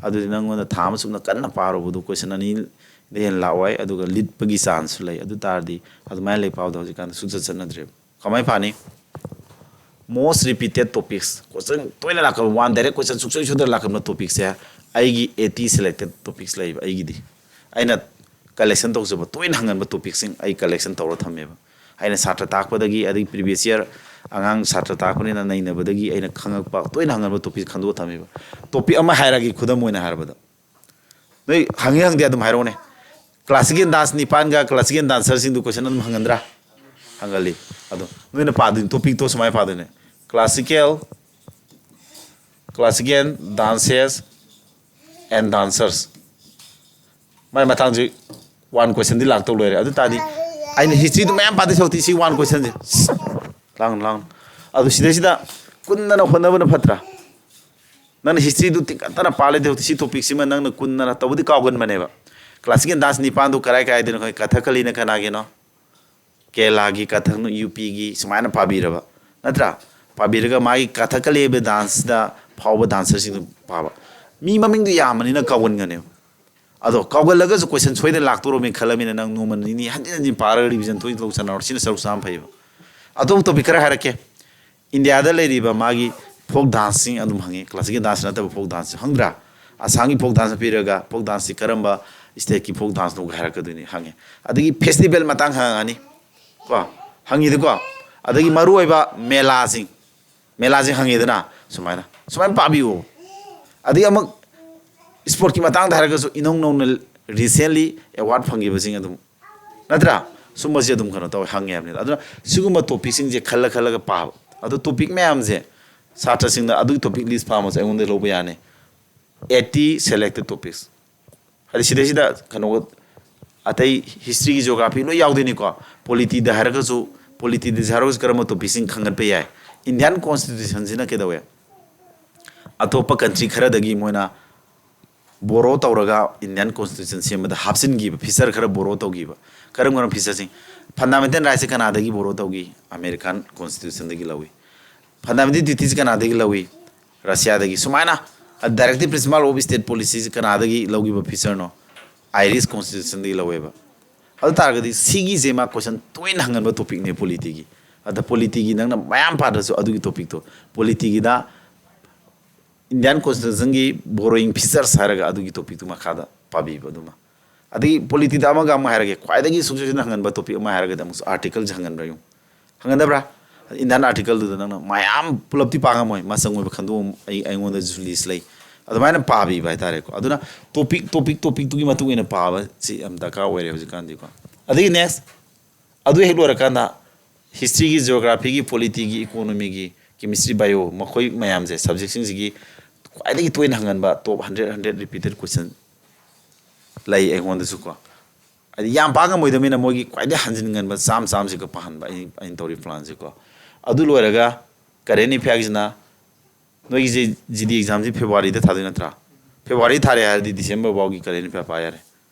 ꯑꯗꯨꯗꯤ ꯅꯪꯉꯣꯟꯗ ꯊꯥ ꯑꯃ ꯆꯨꯞꯅ ꯀꯟꯅ ꯄꯥꯔꯨꯕꯗꯨ ꯀꯣꯏꯁꯟ ꯑꯅꯤꯗꯤ ꯍꯦꯟꯅ ꯂꯥꯛꯑꯣꯏ, ꯑꯗꯨꯒ ꯂꯤꯠꯄꯒꯤ ꯆꯥꯟꯁꯁꯨ ꯂꯩ꯫ ꯑꯗꯨ ꯇꯥꯔꯗꯤ ꯑꯗꯨꯃꯥꯏꯅ ꯂꯩ ꯄꯥꯎꯗ ꯍꯧꯖꯤꯛꯀꯥꯟꯗꯤ ꯁꯨꯡꯆꯠ ꯆꯠꯅꯗ꯭ꯔꯦꯕ꯫ ꯀꯃꯥꯏꯅ ꯄꯥꯅꯤ? Most repeated topics, ꯀꯣꯏꯁꯟ ꯇꯣꯏꯅ ꯂꯥꯛꯀꯟꯕ, ꯋꯥꯟ ꯗꯥꯏꯔꯦꯛ ꯀꯣꯏꯁꯟ ꯁꯨꯡꯁꯣꯏ ꯁꯣꯏꯗꯅ ꯂꯥꯛꯀꯟꯕ ꯇꯣꯄꯤꯛꯁꯦ ꯑꯩꯒꯤ eighty selected topics ꯂꯩꯕ ꯑꯩꯒꯤꯗꯤ꯫ ꯑꯩꯅ ꯀꯂꯦꯛꯁꯟ ꯇꯧꯖꯕ ꯇꯣꯏꯅ ꯍꯪꯒꯟꯕ ꯇꯣꯄꯤꯛꯁꯤꯡ ꯑꯩ ꯀꯂꯦꯛꯁꯟ ꯇꯧꯔ ꯊꯝꯃꯦꯕ꯫ ꯑꯩꯅ ꯁꯥꯇ꯭ꯔ ꯇꯥꯛꯄꯗꯒꯤ, ꯑꯗꯒꯤ previous year ꯑꯉꯥꯡ ꯁꯥꯇ꯭ꯔ ꯇꯥꯛꯄꯅꯤꯅ ꯅꯩꯅꯕꯗꯒꯤ ꯑꯩꯅ ꯈꯪꯉꯛꯄ ꯇꯣꯏꯅ ꯍꯪꯒꯟꯕ ꯇꯣꯄꯤꯛ ꯈꯟꯗꯣꯛꯑ ꯊꯝꯃꯦꯕ꯫ ꯇꯣꯄꯤꯛ ꯑꯃ ꯍꯥꯏꯔꯛꯑꯒꯦ, ꯈꯨꯗꯝ ꯑꯣꯏꯅ ꯍꯥꯏꯔꯕꯗ, ꯅꯣꯏ ꯍꯪꯉꯤ ꯍꯪꯗꯦ ꯑꯗꯨꯝ ꯍꯥꯏꯔꯛꯎꯅꯦ꯫ ꯀ꯭ꯂꯥꯁꯤꯀꯦꯜ ꯗꯥꯟꯁ ꯅꯤꯄꯥꯟꯒ ꯀ꯭ꯂꯥꯁꯤꯀꯦꯜ ꯗꯥꯟꯁꯔꯁꯤꯡꯗꯨ ꯀꯣꯏꯁꯟ ꯑꯗꯨꯝ ꯍꯪꯒꯟꯗ꯭ꯔꯥ? ꯍꯪꯒꯜꯂꯤ꯫ ꯑꯗꯣ ꯅꯣꯏꯅ ꯄꯥꯗꯣꯏꯅꯤ, ꯇꯣꯄꯤꯛꯇꯣ ꯁꯨꯃꯥꯏꯅ ꯄꯥꯗꯣꯏꯅꯦ: classical, classical dances and dancers꯫ ꯃꯥꯏ ꯃꯇꯥꯡꯁꯤ ꯋꯥꯟ ꯀꯣꯏꯁꯟꯗꯤ ꯂꯥꯛꯇꯧ ꯂꯩꯔꯦ꯫ ꯑꯗꯨ ꯇꯥꯔꯗꯤ ꯑꯩꯅ ꯍꯤꯁꯇ꯭ꯔꯤꯗꯨ ꯃꯌꯥꯝ ꯄꯥꯗꯣꯏ ꯁꯔꯨꯛꯇꯤ ꯁꯤ ꯋꯥꯟ ꯀꯣꯏꯁꯟꯁꯦ ꯂꯥꯡꯅꯨ, ꯂꯥꯡꯅꯨ꯫ ꯑꯗꯨ ꯁꯤꯗꯩꯁꯤꯗ ꯀꯨꯟꯗꯅ ꯍꯣꯠꯅꯕꯅ ꯐꯠꯇ꯭ꯔꯥ? ꯅꯪꯅ ꯍꯤꯁꯇ꯭ꯔꯤꯗꯨ ꯇꯤꯡꯈꯠꯇꯅ ꯄꯥ ꯂꯩꯗꯦ, ꯍꯧꯖꯤꯛ ꯁꯤ ꯇꯣꯄꯤꯛꯁꯤꯃ ꯅꯪꯅ ꯀꯨꯟꯗꯅ ꯇꯧꯕꯗꯤ ꯀꯥꯎꯒꯟꯕꯅꯦꯕ꯫ ꯀ꯭ꯂꯥꯁꯤꯀꯦꯜ ꯗꯥꯟꯁ ꯅꯤꯄꯥꯟꯗꯨ ꯀꯔꯥꯏ ꯀꯔꯥꯏꯗꯅꯣ ꯈꯪꯉꯤ? ꯀꯊꯛꯀꯂꯤꯅ ꯀꯅꯥꯒꯤꯅꯣ? ꯀꯦꯔꯂꯥꯒꯤ ꯀꯊꯛꯅ, ꯌꯨ ꯄꯤꯒꯤ ꯁꯨꯃꯥꯏꯅ ꯄꯥꯕꯤꯔꯕ ꯅꯠꯇ꯭ꯔꯥ? ꯄꯥꯕꯤꯔꯒ ꯃꯥꯒꯤ ꯀꯊꯛꯀꯂꯤ ꯍꯥꯏꯕ ꯗꯥꯟꯁꯇ ꯐꯥꯎꯕ ꯗꯥꯟꯁꯔꯁꯤꯡꯗꯨ ꯄꯥꯕ꯫ ꯃꯤ ꯃꯃꯤꯡꯗꯨ ꯌꯥꯝꯕꯅꯤꯅ ꯀꯥꯎꯒꯟꯒꯅꯦꯕ꯫ ꯑꯗꯣ ꯀꯥꯎꯒꯜꯂꯒꯁꯨ ꯀꯣꯏꯁꯟ ꯁꯣꯏꯗꯅ ꯂꯥꯛꯇꯧꯔꯕꯅꯤ ꯈꯜꯂꯃꯤꯅ ꯅꯪ ꯅꯣꯡꯃ ꯅꯤꯅꯤ ꯍꯟꯖꯤꯟ ꯍꯟꯖꯤꯟ ꯄꯥꯔꯒ ꯔꯤꯚꯤꯖꯟ ꯊꯣꯛꯏ ꯊꯣꯛ ꯁꯥꯟꯅꯔꯣ꯫ ꯁꯤꯅ ꯁꯔꯨꯛ ꯆꯥꯝꯃ ꯐꯩꯕ꯫ ꯑꯇꯣꯞꯄ ꯇꯣꯄꯤꯛ ꯈꯔ ꯍꯥꯏꯔꯛꯀꯦ꯫ ꯏꯟꯗꯤꯌꯥꯗ ꯂꯩꯔꯤꯕ ꯃꯥꯒꯤ ꯐꯣꯛ ꯗꯥꯟꯁꯁꯤꯡ ꯑꯗꯨꯝ ꯍꯪꯉꯤ, ꯀ꯭ꯂꯥꯁꯤꯀꯦꯜ ꯗꯥꯟꯁ ꯅꯠꯇꯕ ꯐꯣꯛ ꯗꯥꯟꯁ ꯍꯪꯗ꯭ꯔꯥ? ꯑꯁꯥꯝꯒꯤ ꯐꯣꯛ ꯗꯥꯟꯁ ꯄꯤꯔꯒ ꯐꯣꯛ ꯗꯥꯟꯁꯁꯤ ꯀꯔꯝꯕ ꯁ꯭ꯇꯦꯠꯀꯤ ꯐꯣꯛ ꯗꯥꯟꯁꯅꯣꯒ ꯍꯥꯏꯔꯛꯀꯗꯣꯏꯅꯤ, ꯍꯪꯉꯦ꯫ ꯑꯗꯒꯤ ꯐꯦꯁꯇꯤꯚꯦꯜ ꯃꯇꯥꯡ ꯍꯪꯉꯛꯑꯅꯤ ꯀꯣ, ꯍꯪꯉꯤꯗꯀꯣ꯫ ꯑꯗꯒꯤ ꯃꯔꯨꯑꯣꯏꯕ ꯃꯦꯂꯥꯁꯤꯡ, ꯃꯦꯂꯥꯁꯤꯡ ꯍꯪꯉꯤꯗꯅ, ꯁꯨꯃꯥꯏꯅ ꯁꯨꯃꯥꯏꯅ ꯄꯥꯕꯤꯌꯨ꯫ ꯑꯗꯒꯤ ꯑꯃꯨꯛ ꯏꯁꯄꯣꯔꯠꯀꯤ ꯃꯇꯥꯡꯗ ꯍꯥꯏꯔꯒꯁꯨ ꯏꯅꯧ ꯅꯧꯅ recently award ꯐꯪꯈꯤꯕꯁꯤꯡ ꯑꯗꯨꯝ ꯅꯠꯇ꯭ꯔꯥ? ꯁꯨꯝꯕꯁꯤ ꯑꯗꯨꯝ ꯀꯩꯅꯣ ꯇꯧꯋꯦ, ꯍꯪꯉꯦ ꯍꯥꯏꯕꯅꯤꯗ꯫ ꯑꯗꯨꯅ ꯁꯤꯒꯨꯝꯕ ꯇꯣꯄꯤꯛꯁꯤꯡꯁꯦ ꯈꯜꯂ ꯈꯜꯂꯒ ꯄꯥꯕ꯫ ꯑꯗꯣ ꯇꯣꯄꯤꯛ ꯃꯌꯥꯝꯁꯦ ꯁꯥꯇ꯭ꯔꯁꯤꯡꯅ ꯑꯗꯨꯒꯤ ꯇꯣꯄꯤꯛ ꯂꯤꯁ ꯄꯥꯝꯃꯁꯨ ꯑꯩꯉꯣꯟꯗ ꯂꯧꯕ ꯌꯥꯅꯤ꯫ Eighty selected topics꯫ ꯍꯥꯏꯗꯤ ꯁꯤꯗꯩꯁꯤꯗ ꯀꯩꯅꯣ ꯑꯇꯩ ꯍꯤꯁꯇ꯭ꯔꯤꯒꯤ ꯖꯤꯑꯣꯒ꯭ꯔꯥꯐꯤ ꯂꯣꯏ ꯌꯥꯎꯗꯣꯏꯅꯤꯀꯣ꯫ ꯄꯣꯂꯤꯇꯤꯗ ꯍꯥꯏꯔꯒꯁꯨ, ꯄꯣꯂꯤꯇꯤꯗ ꯍꯥꯏꯔꯒꯁꯨ ꯀꯔꯝꯕ ꯇꯣꯄꯤꯛꯁꯤꯡ ꯈꯪꯒꯠꯄ ꯌꯥꯏ? ꯏꯟꯗꯤꯌꯥꯟ ꯀꯣꯟꯁꯇꯤꯇ꯭ꯌꯨꯁꯟꯁꯤꯅ ꯀꯩꯗꯧꯋꯦ? ꯑꯇꯣꯞꯄ ꯀꯟꯇ꯭ꯔꯤ ꯈꯔꯗꯒꯤ ꯃꯣꯏꯅ ꯕꯣꯔꯣ ꯇꯧꯔꯒ ꯏꯟꯗꯤꯌꯥꯟ ꯀꯣꯟꯁꯇꯤꯇ꯭ꯌꯨꯁꯟ ꯁꯦꯝꯕꯗ ꯍꯥꯞꯆꯤꯟꯈꯤꯕ ꯐꯤꯆꯔ ꯈꯔ ꯕꯣꯔꯣ ꯇꯧꯈꯤꯕ꯫ ꯀꯔꯝ ꯀꯔꯝꯕ ꯐꯤꯆꯔꯁꯤꯡ? ꯐꯟꯗꯥꯃꯦꯟꯇꯦꯜ ꯔꯥꯏꯠꯁꯦ ꯀꯅꯥꯗꯒꯤ ꯕꯣꯔꯣ ꯇꯧꯈꯤ? ꯑꯃꯦꯔꯤꯀꯥꯟ ꯀꯣꯟꯁꯇꯤꯇ꯭ꯌꯨꯁꯟꯗꯒꯤ ꯂꯧꯏ꯫ ꯐꯟꯗꯥꯃꯦꯟꯇꯦꯜ ꯗ꯭ꯌꯨꯇꯤꯁꯦ ꯀꯅꯥꯗꯒꯤ ꯂꯧꯏ? ꯔꯁꯤꯌꯥꯗꯒꯤ꯫ ꯁꯨꯃꯥꯏꯅ ꯗꯥꯏꯔꯦꯛꯇꯤꯚ ꯄ꯭ꯔꯤꯟꯁꯤꯄꯥꯜ ꯑꯣꯐ ꯁ꯭ꯇꯦꯠ ꯄꯣꯂꯤꯁꯤꯁꯦ ꯀꯅꯥꯗꯒꯤ ꯂꯧꯈꯤꯕ ꯐꯤꯆꯔꯅꯣ? ꯑꯥꯏꯔꯤꯁ ꯀꯣꯟꯁꯇꯤꯇ꯭ꯌꯨꯁꯟꯗꯒꯤ ꯂꯧꯋꯦꯕ꯫ ꯑꯗꯨ ꯇꯥꯔꯒꯗꯤ ꯁꯤꯒꯤꯁꯦ ꯃꯥ ꯀꯣꯏꯁꯟ ꯇꯣꯏꯅ ꯍꯪꯒꯟꯕ ꯇꯣꯄꯤꯛꯅꯦ ꯄꯣꯂꯤꯇꯤꯒꯤ꯫ ꯑꯗ ꯄꯣꯂꯤꯇꯤꯒꯤ ꯅꯪꯅ ꯃꯌꯥꯝ ꯄꯥꯗ꯭ꯔꯁꯨ ꯑꯗꯨꯒꯤ ꯇꯣꯄꯤꯛꯇꯣ, ꯄꯣꯂꯤꯇꯤꯒꯤꯗ ꯏꯟꯗꯤꯌꯥꯟ ꯀꯣꯟꯁꯇꯤꯇ꯭ꯌꯨꯁꯟꯒꯤ ꯕꯣꯔꯣꯌꯤꯡ ꯐꯤꯆꯔꯁ ꯍꯥꯏꯔꯒ ꯑꯗꯨꯒꯤ ꯇꯣꯄꯤꯛꯇꯨ ꯃꯈꯥꯗ ꯄꯥꯕꯤꯕ ꯑꯗꯨꯃ꯫ ꯑꯗꯒꯤ ꯄꯣꯂꯤꯇꯤꯗ ꯑꯃꯒ ꯑꯃ ꯍꯥꯏꯔꯒꯦ, ꯈ꯭ꯋꯥꯏꯗꯒꯤ ꯁꯨꯡꯁꯣꯏ ꯁꯣꯏꯗꯅ ꯍꯪꯒꯟꯕ ꯇꯣꯄꯤꯛ ꯑꯃ ꯍꯥꯏꯔꯒꯗꯤ ꯑꯃꯨꯛꯁꯨ ꯑꯥꯔꯇꯤꯀꯜꯁꯦ ꯍꯪꯒꯟꯕ꯭ꯔꯥ ꯌꯦꯡꯉꯨ꯫ ꯍꯪꯒꯟꯗꯕ꯭ꯔꯥ? ꯏꯟꯗꯤꯌꯥꯟ ꯑꯥꯔꯇꯤꯀꯜꯗꯨꯗ ꯅꯪꯅ ꯃꯌꯥꯝ ꯄꯨꯂꯞꯇꯤ ꯄꯥ ꯉꯝꯃꯣꯏ, ꯃꯆꯪ ꯑꯣꯏꯕ ꯈꯟꯗꯣꯛꯑ ꯑꯩ, ꯑꯩꯉꯣꯟꯗꯁꯨ ꯂꯤꯁ ꯂꯩ꯫ ꯑꯗꯨꯃꯥꯏꯅ ꯄꯥꯕꯤꯕ ꯍꯥꯏꯇꯥꯔꯦꯀꯣ꯫ ꯑꯗꯨꯅ ꯇꯣꯄꯤꯛ, ꯇꯣꯄꯤꯛ, ꯇꯣꯄꯤꯛꯇꯨꯒꯤ ꯃꯇꯨꯡ ꯏꯟꯅ ꯄꯥꯕꯁꯤ ꯌꯥꯝ ꯗꯔꯀꯥꯔ ꯑꯣꯏꯔꯦ ꯍꯧꯖꯤꯛꯀꯥꯟꯗꯤꯀꯣ꯫ ꯑꯗꯒꯤ ꯅꯦꯛꯁ, ꯑꯗꯨ ꯍꯦꯛ ꯂꯣꯏꯔꯀꯥꯟꯗ ꯍꯤꯁꯇ꯭ꯔꯤꯒꯤ, ꯖꯤꯑꯣꯒ꯭ꯔꯥꯐꯤꯒꯤ, ꯄꯣꯂꯤꯇꯤꯒꯤ, ꯏꯀꯣꯅꯣꯃꯤꯒꯤ, ꯀꯦꯃꯤꯁꯇ꯭ꯔꯤ, ꯕꯥꯏꯑꯣ, ꯃꯈꯣꯏ ꯃꯌꯥꯝꯁꯦ, ꯁꯕꯖꯦꯛꯁꯤꯡꯁꯤꯒꯤ ꯈ꯭ꯋꯥꯏꯗꯒꯤ ꯇꯣꯏꯅ ꯍꯪꯒꯟꯕ ꯇꯣꯞ ꯍꯟꯗ꯭ꯔꯦꯠ, ꯍꯟꯗ꯭ꯔꯦꯠ ꯔꯤꯄꯤꯇꯦꯠ ꯀꯣꯏꯁꯟ ꯂꯩ ꯑꯩꯉꯣꯟꯗꯁꯨꯀꯣ꯫ ꯍꯥꯏꯗꯤ ꯌꯥꯝ ꯄꯥ ꯉꯝꯃꯣꯏꯗꯕꯅꯤꯅ ꯃꯣꯏꯒꯤ ꯈ꯭ꯋꯥꯏꯗꯒꯤ ꯍꯟꯖꯤꯟꯒꯟꯕ ꯆꯥꯝꯃ ꯆꯥꯝꯃꯁꯤꯒ ꯄꯥꯍꯟꯕ ꯑꯩ, ꯑꯩꯅ ꯇꯧꯔꯤ ꯄ꯭ꯂꯥꯟꯁꯦꯀꯣ꯫ ꯑꯗꯨ ꯂꯣꯏꯔꯒ ꯀꯔꯦꯟ ꯑꯦꯐꯤꯌꯥꯔꯒꯤꯁꯤꯅ ꯅꯣꯏꯒꯤꯁꯦ ꯖꯤ ꯗꯤ ꯑꯦꯛꯖꯥꯝꯁꯤ ꯐꯦꯕ꯭ꯔꯨꯋꯥꯔꯤꯗ ꯊꯥꯗꯣꯏ ꯅꯠꯇ꯭ꯔꯥ? ꯐꯦꯕ꯭ꯔꯨꯋꯥꯔꯤ ꯊꯥꯔꯦ ꯍꯥꯏꯔꯗꯤ ꯗꯤꯁꯦꯝꯕꯔ ꯐꯥꯎꯒꯤ ꯀꯔꯦꯟ ꯑꯦꯐꯤꯌꯥꯔ ꯄꯥ ꯌꯥꯔꯦ꯫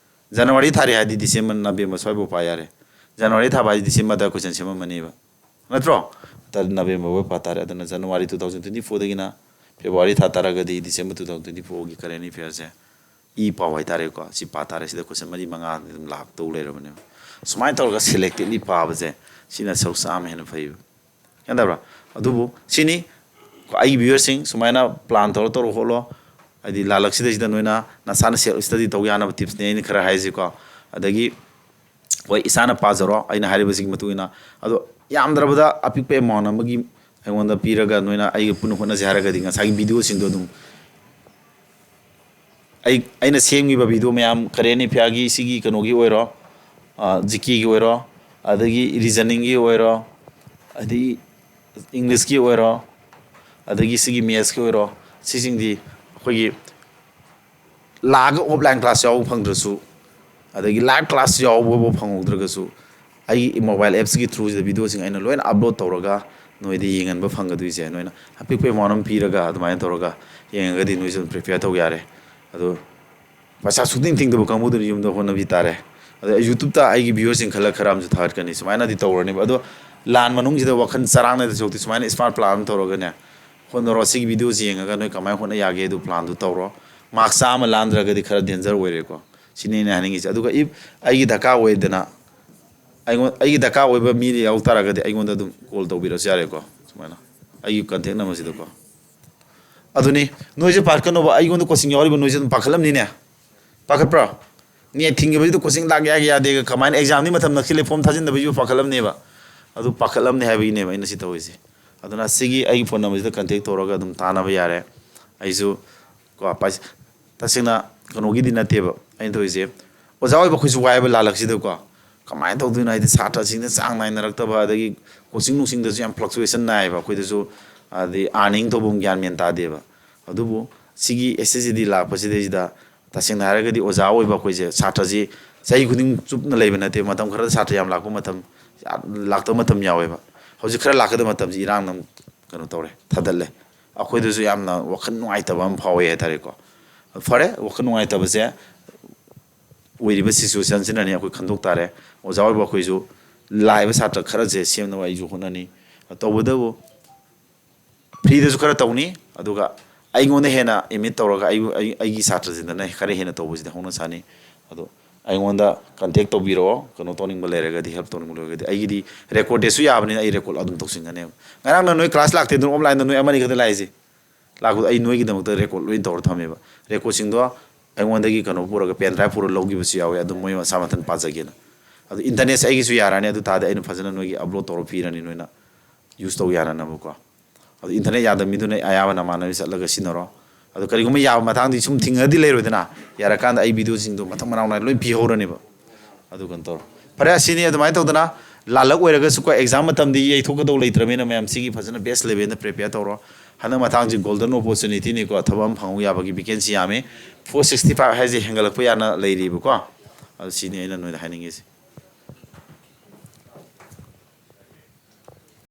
ꯖꯅꯋꯥꯔꯤ ꯊꯥꯔꯦ ꯍꯥꯏꯔꯗꯤ ꯗꯤꯁꯦꯝꯕꯔ, ꯅꯕꯦꯝꯕꯔ ꯁ꯭ꯋꯥꯏꯐꯥꯎ ꯄꯥ ꯌꯥꯔꯦ꯫ ꯖꯅꯋꯥꯔꯤ ꯊꯥꯕ ꯍꯥꯏꯗꯤ ꯗꯤꯁꯦꯝꯕꯔꯗ ꯀꯣꯏꯁꯟ ꯁꯦꯝꯃꯝꯃꯅꯦꯕ, ꯅꯠꯇ꯭ꯔꯣ? ꯇꯥꯔꯤꯛ ꯅꯕꯦꯝꯕꯔ ꯐꯥꯎ ꯄꯥ ꯇꯥꯔꯦ꯫ ꯑꯗꯨꯅ ꯖꯅꯋꯥꯔꯤ ꯇꯨ ꯊꯥꯎꯖꯟ ꯇ꯭ꯋꯦꯟꯇꯤ ꯐꯣꯔꯗꯒꯤꯅ ꯐꯦꯕ꯭ꯔꯨꯋꯥꯔꯤ ꯊꯥ ꯇꯥꯔꯒꯗꯤ ꯗꯤꯁꯦꯝꯕꯔ ꯇꯨ ꯊꯥꯎꯖꯟ ꯇ꯭ꯋꯦꯟꯇꯤ ꯐꯣꯔꯒꯤ ꯀꯔꯦꯟ ꯑꯦꯐꯤꯌꯥꯔꯁꯦ ꯏ ꯄꯥꯎ ꯍꯥꯏꯇꯥꯔꯦꯀꯣ꯫ ꯁꯤ ꯄꯥ ꯇꯥꯔꯦ꯫ ꯁꯤꯗ ꯀꯣꯏꯁꯟ ꯃꯔꯤ ꯃꯉꯥ ꯑꯗꯨꯝ ꯂꯥꯛꯇꯧ ꯂꯩꯔꯕꯅꯦꯕ꯫ ꯁꯨꯃꯥꯏꯅ ꯇꯧꯔꯒ ꯁꯦꯂꯦꯛꯇꯦꯠꯂꯤ ꯄꯥꯕꯁꯦ, ꯁꯤꯅ ꯁꯔꯨꯛ ꯆꯥꯝꯃ ꯍꯦꯟꯅ ꯐꯩꯕ꯫ ꯒ꯭ꯌꯥꯟ ꯇꯥꯕ꯭ꯔꯥ? ꯑꯗꯨꯕꯨ ꯁꯤꯅꯤ ꯑꯩꯒꯤ ꯚ꯭ꯌꯨꯋꯔꯁꯤꯡ, ꯁꯨꯃꯥꯏꯅ ꯄ꯭ꯂꯥꯟ ꯇꯧꯔ ꯇꯧꯔ ꯍꯣꯠꯂꯣ꯫ ꯍꯥꯏꯗꯤ ꯂꯥꯜꯂꯛꯁꯤꯗꯩꯁꯤꯗ ꯅꯣꯏꯅ ꯅꯁꯥꯅ ꯁꯦꯜꯐ ꯁ꯭ꯇꯗꯤ ꯇꯧ ꯌꯥꯅꯕ ꯇꯤꯞꯁꯅꯦ ꯑꯩꯅ ꯈꯔ ꯍꯥꯏꯔꯤꯁꯤꯀꯣ꯫ ꯑꯗꯒꯤ ꯍꯣꯏ, ꯏꯁꯥꯅ ꯄꯥꯖꯔꯣ ꯑꯩꯅ ꯍꯥꯏꯔꯤꯕꯁꯤꯒꯤ ꯃꯇꯨꯡ ꯏꯟꯅ꯫ ꯑꯗꯣ ꯌꯥꯝꯗ꯭ꯔꯕꯗ ꯑꯄꯤꯛꯄ ꯑꯦꯃꯥꯎꯟ ꯑꯃꯒꯤ ꯑꯩꯉꯣꯟꯗ ꯄꯤꯔꯒ ꯅꯣꯏꯅ ꯑꯩꯒ ꯄꯨꯟꯅ ꯍꯣꯠꯅꯁꯦ ꯍꯥꯏꯔꯒꯗꯤ ꯉꯁꯥꯏꯒꯤ ꯚꯤꯗꯤꯑꯣꯁꯤꯡꯗꯣ ꯑꯗꯨꯝ ꯑꯩ, ꯑꯩꯅ ꯁꯦꯝꯈꯤꯕ ꯚꯤꯗꯤꯑꯣ ꯃꯌꯥꯝ, ꯀꯔꯦꯟ ꯑꯦꯐꯤꯌꯥꯔꯒꯤ, ꯁꯤꯒꯤ ꯀꯩꯅꯣꯒꯤ ꯑꯣꯏꯔꯣ, ꯖꯤ ꯀꯦꯒꯤ ꯑꯣꯏꯔꯣ, ꯑꯗꯒꯤ ꯔꯤꯖꯅꯤꯡꯒꯤ ꯑꯣꯏꯔꯣ, ꯑꯗꯒꯤ ꯏꯪꯂꯤꯁꯀꯤ ꯑꯣꯏꯔꯣ, ꯑꯗꯒꯤ ꯁꯤꯒꯤ ꯃꯦꯠꯁꯀꯤ ꯑꯣꯏꯔꯣ, ꯁꯤꯁꯤꯡꯗꯤ ꯑꯩꯈꯣꯏꯒꯤ ꯂꯥꯛꯑꯒ ꯑꯣꯐꯂꯥꯏꯟ ꯀ꯭ꯂꯥꯁ ꯌꯥꯎꯕ ꯐꯪꯗ꯭ꯔꯁꯨ, ꯑꯗꯒꯤ ꯂꯥꯏꯚ ꯀ꯭ꯂꯥꯁ ꯌꯥꯎꯕꯐꯥꯎ ꯐꯪꯍꯧꯗ꯭ꯔꯒꯁꯨ, ꯑꯩꯒꯤ ꯃꯣꯕꯥꯏꯜ ꯑꯦꯞꯁꯀꯤ ꯊ꯭ꯔꯨꯁꯤꯗ ꯚꯤꯗꯤꯑꯣꯁꯤꯡ ꯑꯩꯅ ꯂꯣꯏꯅ ꯑꯞꯂꯣꯗ ꯇꯧꯔꯒ ꯅꯣꯏꯗ ꯌꯦꯡꯍꯟꯕ ꯐꯪꯒꯗꯣꯏꯁꯦ꯫ ꯅꯣꯏꯅ ꯑꯄꯤꯛꯄ ꯑꯦꯃꯥꯎꯟ ꯑꯃ ꯄꯤꯔꯒ ꯑꯗꯨꯃꯥꯏꯅ ꯇꯧꯔꯒ ꯌꯦꯡꯉꯒꯗꯤ ꯅꯣꯏꯁꯨ ꯑꯗꯨꯝ ꯄ꯭ꯔꯤꯄꯦꯌꯔ ꯇꯧ ꯌꯥꯔꯦ꯫ ꯑꯗꯣ ꯄꯩꯁꯥ ꯁꯨꯡꯇꯤꯡ ꯇꯤꯡꯗꯕ ꯀꯥꯡꯕꯨꯗꯨꯅ ꯌꯨꯝꯗ ꯍꯣꯠꯅꯕꯤ ꯇꯥꯔꯦ꯫ ꯑꯗ YouTube-ꯇ ꯑꯩꯒꯤ viewer-ꯁꯤꯡ ꯈꯜꯂ ꯈꯔ ꯑꯃꯁꯨ ꯊꯥꯒꯠꯀꯅꯤ꯫ ꯁꯨꯃꯥꯏꯅꯗꯤ ꯇꯧꯔꯅꯦꯕ꯫ ꯑꯗꯣ ꯂꯥꯟ ꯃꯅꯨꯡꯁꯤꯗ ꯋꯥꯈꯜ ꯆꯔꯥꯡꯅꯗ ꯁꯔꯨꯛꯇꯤ ꯁꯨꯃꯥꯏꯅ smart plan ꯑꯃ ꯇꯧꯔꯒꯅꯦ, ꯍꯣꯠꯅꯔꯣ꯫ ꯁꯤꯒꯤ video-ꯁꯤ ꯌꯦꯡꯉꯒ ꯅꯣꯏ ꯀꯃꯥꯏꯅ ꯍꯣꯠꯅ ꯌꯥꯒꯦ ꯑꯗꯨ plan-ꯗꯨ ꯇꯧꯔꯣ꯫ Mark ꯆꯥꯝꯃ ꯂꯥꯟꯗ꯭ꯔꯒꯗꯤ ꯈꯔ danger ꯑꯣꯏꯔꯦꯀꯣ꯫ ꯁꯤꯅꯤ ꯑꯩꯅ ꯍꯥꯏꯅꯤꯡꯉꯤꯁꯦ꯫ ꯑꯗꯨꯒ if ꯑꯩꯒꯤ ꯗꯔꯀꯥꯔ ꯑꯣꯏꯗꯅ, ꯑꯩꯉꯣꯟ-, ꯑꯩꯒꯤ ꯗꯔꯀꯥꯔ ꯑꯣꯏꯕ ꯃꯤ ꯌꯥꯎ ꯇꯥꯔꯒꯗꯤ ꯑꯩꯉꯣꯟꯗ ꯑꯗꯨꯝ call ꯇꯧꯕꯤꯔꯁꯨ ꯌꯥꯔꯦꯀꯣ꯫ ꯁꯨꯃꯥꯏꯅ ꯑꯩꯒꯤ contact number-ꯁꯤꯗꯀꯣ꯫ ꯑꯗꯨꯅꯤ, ꯅꯣꯏꯁꯦ ꯄꯥꯈꯠꯀꯅꯣꯕ, ꯑꯩꯉꯣꯟꯗ coaching ꯌꯥꯎꯔꯤꯕ ꯅꯣꯏꯁꯦ ꯑꯗꯨꯝ ꯄꯥꯈꯠꯂꯝꯅꯤꯅꯦ꯫ ꯄꯥꯈꯠꯄ꯭ꯔꯣ? NET ꯊꯤꯡꯈꯤꯕꯁꯤꯗ coaching ꯂꯥꯛ ꯌꯥꯒꯦ ꯌꯥꯗꯦꯒ, ꯀꯃꯥꯏꯅ exam-ꯗꯤ ꯃꯇꯝ ꯅꯛꯁꯤꯜꯂꯦ, form ꯊꯥꯖꯤꯟꯗꯕꯒꯤꯁꯨ ꯄꯥꯈꯠꯂꯝꯅꯦꯕ꯫ ꯑꯗꯨ ꯄꯥꯈꯠꯂꯝꯅꯦ ꯍꯥꯏꯕꯒꯤꯅꯦꯕ ꯑꯩꯅ ꯁꯤ ꯇꯧꯔꯤꯁꯦ꯫ ꯑꯗꯨꯅ ꯁꯤꯒꯤ ꯑꯩꯒꯤ phone number-ꯁꯤꯗ contact ꯇꯧꯔꯒ ꯑꯗꯨꯝ ꯇꯥꯟꯅꯕ ꯌꯥꯔꯦ꯫ ꯑꯩꯁꯨ ꯀꯣ, ꯄꯩꯁ-, ꯇꯁꯦꯡꯅ ꯀꯩꯅꯣꯒꯤꯗꯤ ꯅꯠꯇꯦꯕ ꯑꯩꯅ ꯇꯧꯔꯤꯁꯦ꯫ ꯑꯣꯖꯥ ꯑꯣꯏꯕ ꯑꯩꯈꯣꯏꯁꯨ ꯋꯥꯏꯕ ꯂꯥꯜꯂꯛꯁꯤꯗꯀꯣ꯫ ꯀꯃꯥꯏꯅ ꯇꯧꯗꯣꯏꯅꯣ? ꯍꯥꯏꯗꯤ ꯁꯥꯇ꯭ꯔꯁꯤꯡꯅ ꯆꯥꯡ ꯅꯥꯏꯅꯔꯛꯇꯕ, ꯑꯗꯒꯤ coaching ꯅꯨꯡꯁꯤꯡꯗꯁꯨ ꯌꯥꯝ fluctuation ꯅꯥꯏꯌꯦꯕ꯫ ꯑꯩꯈꯣꯏꯗꯁꯨ ꯑꯗꯩ earning ꯇꯧꯐꯝ ꯒ꯭ꯌꯥꯟ ꯃꯦꯟ ꯇꯥꯗꯦꯕ꯫ ꯑꯗꯨꯕꯨ ꯁꯤꯒꯤ S S C D ꯂꯥꯛꯄꯁꯤꯗꯩꯁꯤꯗ ꯇꯁꯦꯡꯅ ꯍꯥꯏꯔꯒꯗꯤ ꯑꯣꯖꯥ ꯑꯣꯏꯕ ꯑꯩꯈꯣꯏꯁꯦ, ꯁꯥꯇ꯭ꯔꯁꯤ ꯆꯍꯤ ꯈꯨꯗꯤꯡ ꯆꯨꯞꯅ ꯂꯩꯕ ꯅꯠꯇꯦ꯫ ꯃꯇꯝ ꯈꯔꯗ ꯁꯥꯇ꯭ꯔ ꯌꯥꯝ ꯂꯥꯛꯄ ꯃꯇꯝ, ꯂꯥꯛꯇꯕ ꯃꯇꯝ ꯌꯥꯎꯋꯦꯕ꯫ ꯍꯧꯖꯤꯛ ꯈꯔ ꯂꯥꯛꯀꯗꯕ ꯃꯇꯝꯁꯤ ꯏꯔꯥꯡꯅ ꯑꯃꯨꯛ ꯀꯩꯅꯣ ꯇꯧꯔꯦ, ꯊꯥꯗꯠꯂꯦ꯫ ꯑꯩꯈꯣꯏꯗꯁꯨ ꯌꯥꯝꯅ ꯋꯥꯈꯜ ꯅꯨꯡꯉꯥꯏꯇꯕ ꯑꯃ ꯐꯥꯎꯋꯦ ꯍꯥꯏꯇꯥꯔꯦꯀꯣ꯫ ꯐꯔꯦ, ꯋꯥꯈꯜ ꯅꯨꯡꯉꯥꯏꯇꯕꯁꯦ ꯑꯣꯏꯔꯤꯕ situation-ꯁꯤꯅꯅꯤ ꯑꯩꯈꯣꯏ ꯈꯟꯗꯣꯛ ꯇꯥꯔꯦ꯫ ꯑꯣꯖꯥ ꯑꯣꯏꯕ ꯑꯩꯈꯣꯏꯁꯨ ꯂꯥꯛꯏꯕ ꯁꯥꯇ꯭ꯔ ꯈꯔꯁꯦ ꯁꯦꯝꯅꯕ ꯑꯩꯁꯨ ꯍꯣꯠꯅꯅꯤ꯫ ꯇꯧꯕꯇꯕꯨ free-ꯗꯁꯨ ꯈꯔ ꯇꯧꯅꯤ, ꯑꯗꯨꯒ ꯑꯩꯉꯣꯟꯗ ꯍꯦꯟꯅ emit ꯇꯧꯔꯒ ꯑꯩꯕꯨ-, ꯑꯩ-, ꯑꯩꯒꯤ ꯁꯥꯇ꯭ꯔꯁꯤꯡꯗꯅ ꯈꯔ ꯍꯦꯟꯅ ꯇꯧꯕꯁꯤꯗꯤ ꯍꯧꯅ ꯁꯥꯅꯤ꯫ ꯑꯗꯣ ꯑꯩꯉꯣꯟꯗ contact ꯇꯧꯕꯤꯔꯛꯑꯣ, ꯀꯩꯅꯣ ꯇꯧꯅꯤꯡꯕ ꯂꯩꯔꯒꯗꯤ, help ꯇꯧꯅꯤꯡꯕ ꯂꯩꯔꯒꯗꯤ꯫ ꯑꯩꯒꯤꯗꯤ record-ꯁꯨ ꯌꯥꯕꯅꯤꯅ ꯑꯩ record ꯑꯗꯨꯝ ꯇꯧꯁꯤꯟꯒꯅꯦꯕ꯫ ꯉꯔꯥꯡꯅ ꯅꯣꯏ class ꯂꯥꯛꯇꯦ, ꯑꯗꯨꯝ online-ꯗ ꯅꯣꯏ ꯑꯃꯅꯤ ꯈꯛꯇ ꯂꯥꯛꯏꯁꯦ꯫ ꯂꯥꯛꯄꯗꯣ ꯑꯩ ꯅꯣꯏꯒꯤꯗꯃꯛꯇ record ꯂꯣꯏ ꯇꯧꯔ ꯊꯝꯃꯦꯕ꯫ Record-ꯁꯤꯡꯗꯣ ꯑꯩꯉꯣꯟꯗꯒꯤ ꯀꯩꯅꯣ ꯄꯨꯔꯒ, pen drive ꯄꯨꯔꯒ ꯂꯧꯈꯤꯕꯁꯨ ꯌꯥꯎꯋꯦ, ꯑꯗꯨꯝ ꯃꯣꯏ ꯃꯁꯥ ꯃꯊꯟ ꯄꯥꯖꯒꯦꯅ꯫ ꯑꯗꯣ internet-ꯁꯦ ꯑꯩꯒꯤꯁꯨ ꯌꯥꯔꯛꯑꯅꯤ, ꯑꯗꯨ ꯇꯥꯔꯗꯤ ꯑꯩꯅ ꯐꯖꯅ ꯅꯣꯏꯒꯤ upload ꯇꯧꯔ ꯄꯤꯔꯅꯤ, ꯅꯣꯏꯅ use ꯇꯧ ꯌꯥꯅꯅꯕꯀꯣ꯫ ꯑꯗꯣ internet ꯌꯥꯗꯕ ꯃꯤꯗꯨꯅ ꯑꯌꯥꯝꯕ ꯅꯃꯥꯟꯅꯕꯤ ꯆꯠꯂꯒ ꯁꯤꯟꯅꯔꯣ꯫ ꯑꯗꯣ ꯀꯔꯤꯒꯨꯝꯕ ꯌꯥꯕ ꯃꯇꯥꯡꯗꯤ ꯁꯨꯝ ꯊꯤꯡꯉꯗꯤ ꯂꯩꯔꯣꯏꯗꯅ, ꯌꯥꯔꯀꯥꯟꯗ ꯑꯩ video-ꯁꯤꯡꯗꯣ ꯃꯊꯪ ꯃꯅꯥꯎ ꯅꯥꯏꯅ ꯂꯣꯏ ꯄꯤꯍꯧꯔꯅꯦꯕ꯫ ꯑꯗꯨ ꯀꯩꯅꯣ ꯇꯧꯔꯣ꯫ ꯐꯔꯦ, ꯑꯁꯤꯅꯤ꯫ ꯑꯗꯨꯃꯥꯏꯅ ꯇꯧꯗꯅ ꯂꯥꯜꯂꯛ ꯑꯣꯏꯔꯒꯁꯨꯀꯣ, exam ꯃꯇꯝꯗꯤ ꯌꯩꯊꯣꯛꯀꯗꯧ ꯂꯩꯇ꯭ꯔꯕꯅꯤꯅ ꯃꯌꯥꯝ ꯁꯤꯒꯤ ꯐꯖꯅ best level-ꯗ prepare ꯇꯧꯔꯣ꯫ ꯍꯟꯗꯛ ꯃꯇꯥꯡꯁꯤ golden opportunity-ꯅꯤꯀꯣ, ꯊꯕꯛ ꯑꯃ ꯐꯪꯍꯧ ꯌꯥꯕꯒꯤ vacancy ꯌꯥꯝꯃꯤ꯫ Four sixty five ꯍꯥꯏꯁꯦ ꯍꯦꯟꯒꯠꯂꯛꯄ ꯌꯥꯅ ꯂꯩꯔꯤꯕꯀꯣ꯫ ꯑꯗꯨ ꯁꯤꯅꯤ ꯑꯩꯅ ꯅꯣꯏꯗ ꯍꯥꯏꯅꯤꯡꯉꯤꯁꯦ꯫